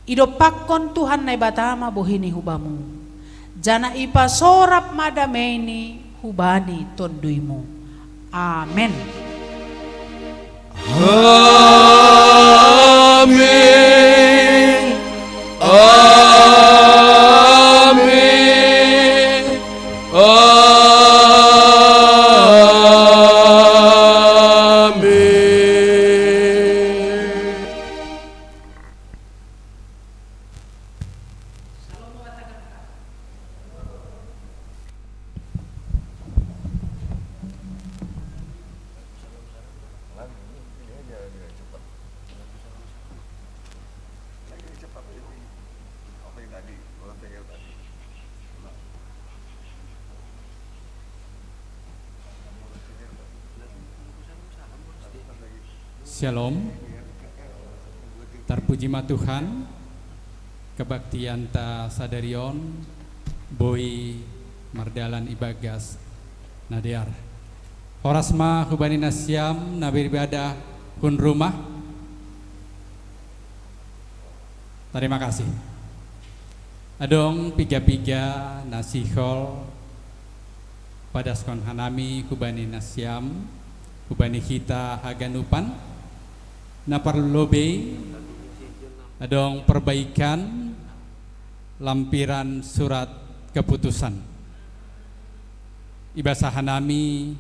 Idompakkon Tuhan Naibata ma bohini hu Bamu, janah ipasorap ma dameini hubani TonduyMu. Amen. Amin. Amin. Amin. Shalom. Tarpuji ma Tuhan, kebaktianta sadari on boi mardalan ibagas na dear. Horas ma hubani nasiam na beribadah hun rumah. Terima kasih. Adong piga-piga na sihol padaskon hanami hubani nasiam, hubani hita haganupan, na parlobei adong perbaikan lampiran surat keputusan. Ibasa hanami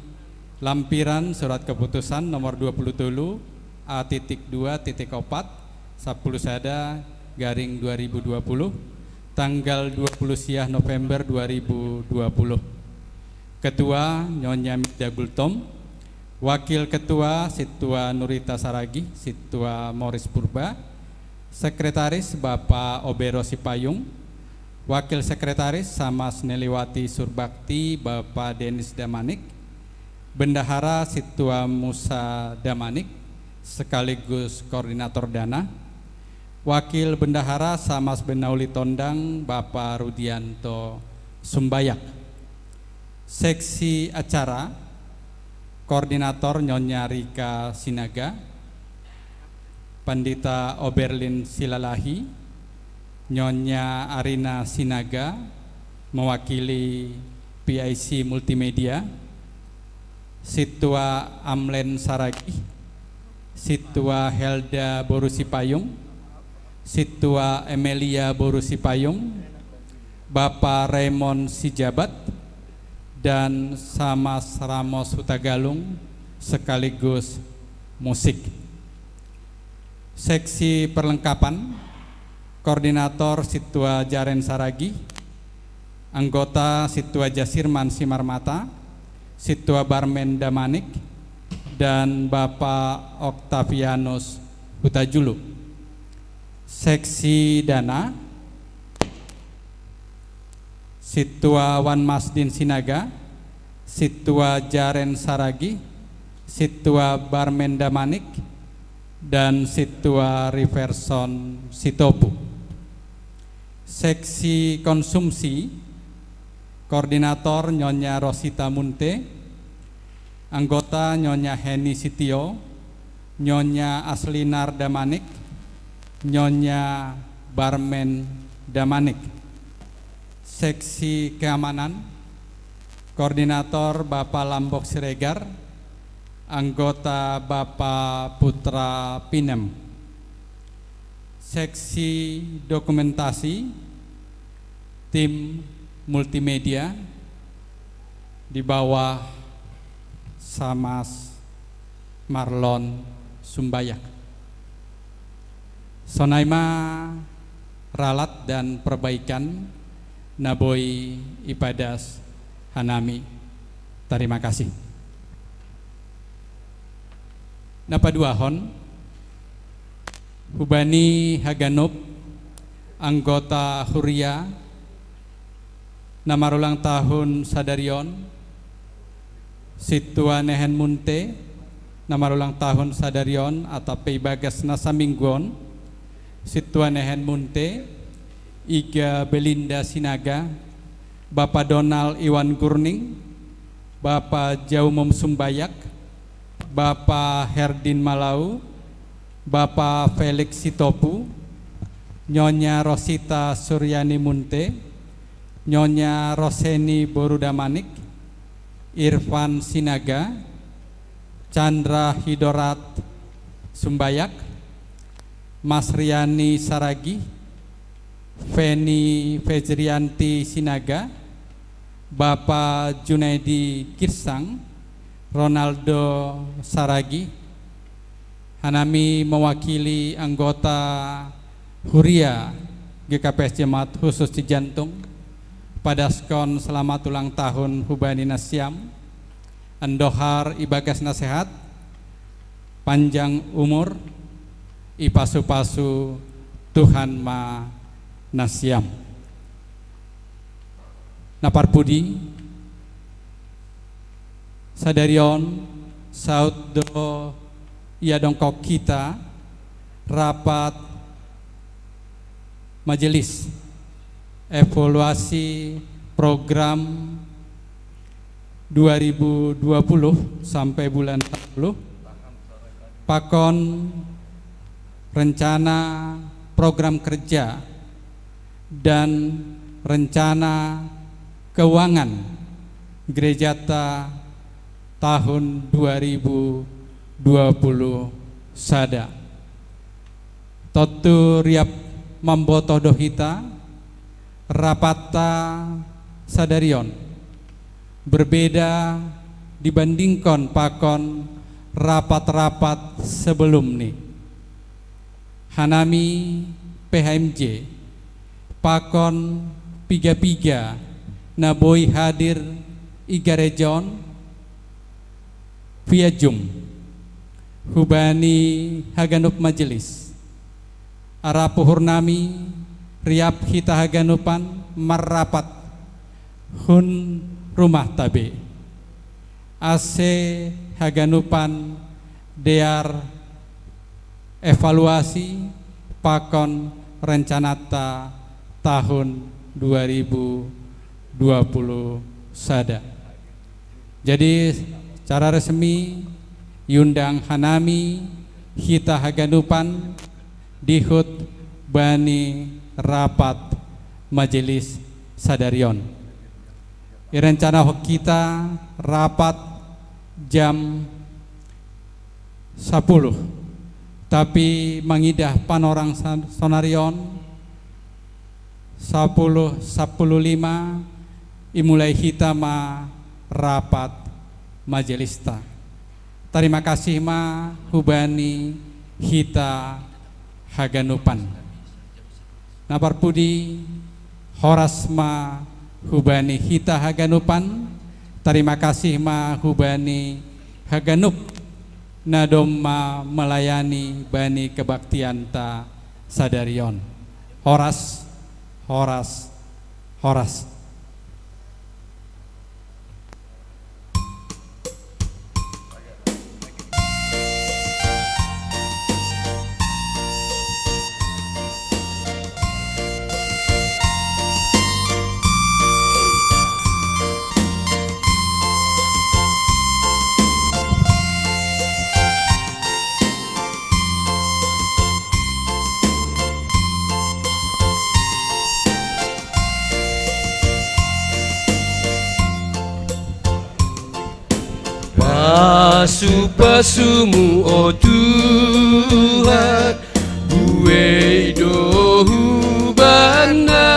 Lampiran surat keputusan nomor dua puluh tolu A titik dua titik opat, sapuluh sada garing dua ribu dua puluh, tanggal dua puluh siah November dua ribu dua puluh. Ketua Nyonya Mida Gultom, Wakil Ketua Situa Nurita Saragih, Situa Moris Purba, Sekretaris Bapak Obero Sipayung, Wakil Sekretaris Samas Neliwati Surbakti Bapak Denis Damanik, Bendahara Situa Musa Damanik sekaligus Koordinator Dana, Wakil Bendahara Samas Benauli Tondang Bapak Rudianto Sumbayak. Seksi acara, Koordinator Nyonya Rika Sinaga, Pandita Oberlin Silalahi, Nyonya Arina Sinaga mewakili P I C Multimedia, Situa Amlen Saragih, Situa Helda Boru Sipayung, Situa Emelia Boru Sipayung, Bapak Raymond Sijabat, dan Samas Ramos Hutagalung sekaligus musik. Seksi perlengkapan, Koordinator Situa Jaren Saragih, anggota Situa Jasirman Simarmata, Situa Barmen Damanik, dan Bapak Octavianus Hutajulu. Seksi dana, Situa Wan Masdin Sinaga, Situa Jaren Saragih, Situa Barmen Damanik, dan Situa Riverson Sitopu. Seksi konsumsi, Koordinator Nyonya Rosita Munte, anggota Nyonya Heni Sitio, Nyonya Aslinar Damanik, Nyonya Barmen Damanik. Seksi keamanan, Koordinator Bapak Lambok Siregar, anggota Bapak Putra Pinem. Seksi dokumentasi, tim multimedia di bawah Samas Marlon Sumbayak. Sonai ma ralat dan perbaikan na boi ipadas hanami. Tarima kasih. Na paduahon, hubani haganup anggota huria na marulang tahun sadari on, Situa Nehen Munte na marulang tahun sadari on atap pe ibagas na saminggu on, Situa Nehen Munte, Iga Belinda Sinaga, Bapa Donald Iwan Gurning, Bapa Jaumom Sumbayak, Bapa Herdin Malau, Bapa Felix Sitopu, Nyonya Rosita Suryani Munte, Nyonya Roseni Boru Damanik, Irfan Sinaga, Chandra Hidorat Sumbayak, Mas Riani Saragih, Feni Fezrianti Sinaga, Bapa Junaidi Girsang, Ronaldo Saragih, hanami mewakili anggota huria G K P S Jemaat Khusus Cijantung, padaskon selamat ulang tahun hubani nasiam, andohar ibagas nasehat, panjang umur, ipasu-pasu Tuhan ma nasiam. Na parpudi, sadari on saut do ia dongkok hita rapat majelis evaluasi program dua ribu dua puluh sampai bulan sepuluh, pakon rencana program kerja dan rencana keuangan gerejata tahun dua ribu dua puluh sada. Tontu riap mambotoh do hita, rapatta sadari on berbeda dibandingkon pakon rapat-rapat sebelum ni. Hanami P H M J pakon piga-piga na boi hadir i gareja on via Zoom hubani haganup majelis. Arap uhur nami, riap hita haganupan marrapat hun rumah tabe. Ase haganupan dear evaluasi pakon rencanata tahun dua ribu dua puluh sada. Jadi, secara resmi iundang hanami hita haganupan dihut bani rapat majelis sadari on. Irencana hita rapat jam sapuluh, tapi mangidah panorang sa-, sonari on sapuluh, sapuluh lima, imulai hita ma rapat majelista. Tarima kasih ma hubani hita haganupan. Na parpudi, horas ma hubani hita haganupan. Tarima kasih ma hubani haganup na domma melayani bani kebaktianta sadari on. Horas, horas, horas. Pasu-pasumu, o Tuhan, buei do hubana.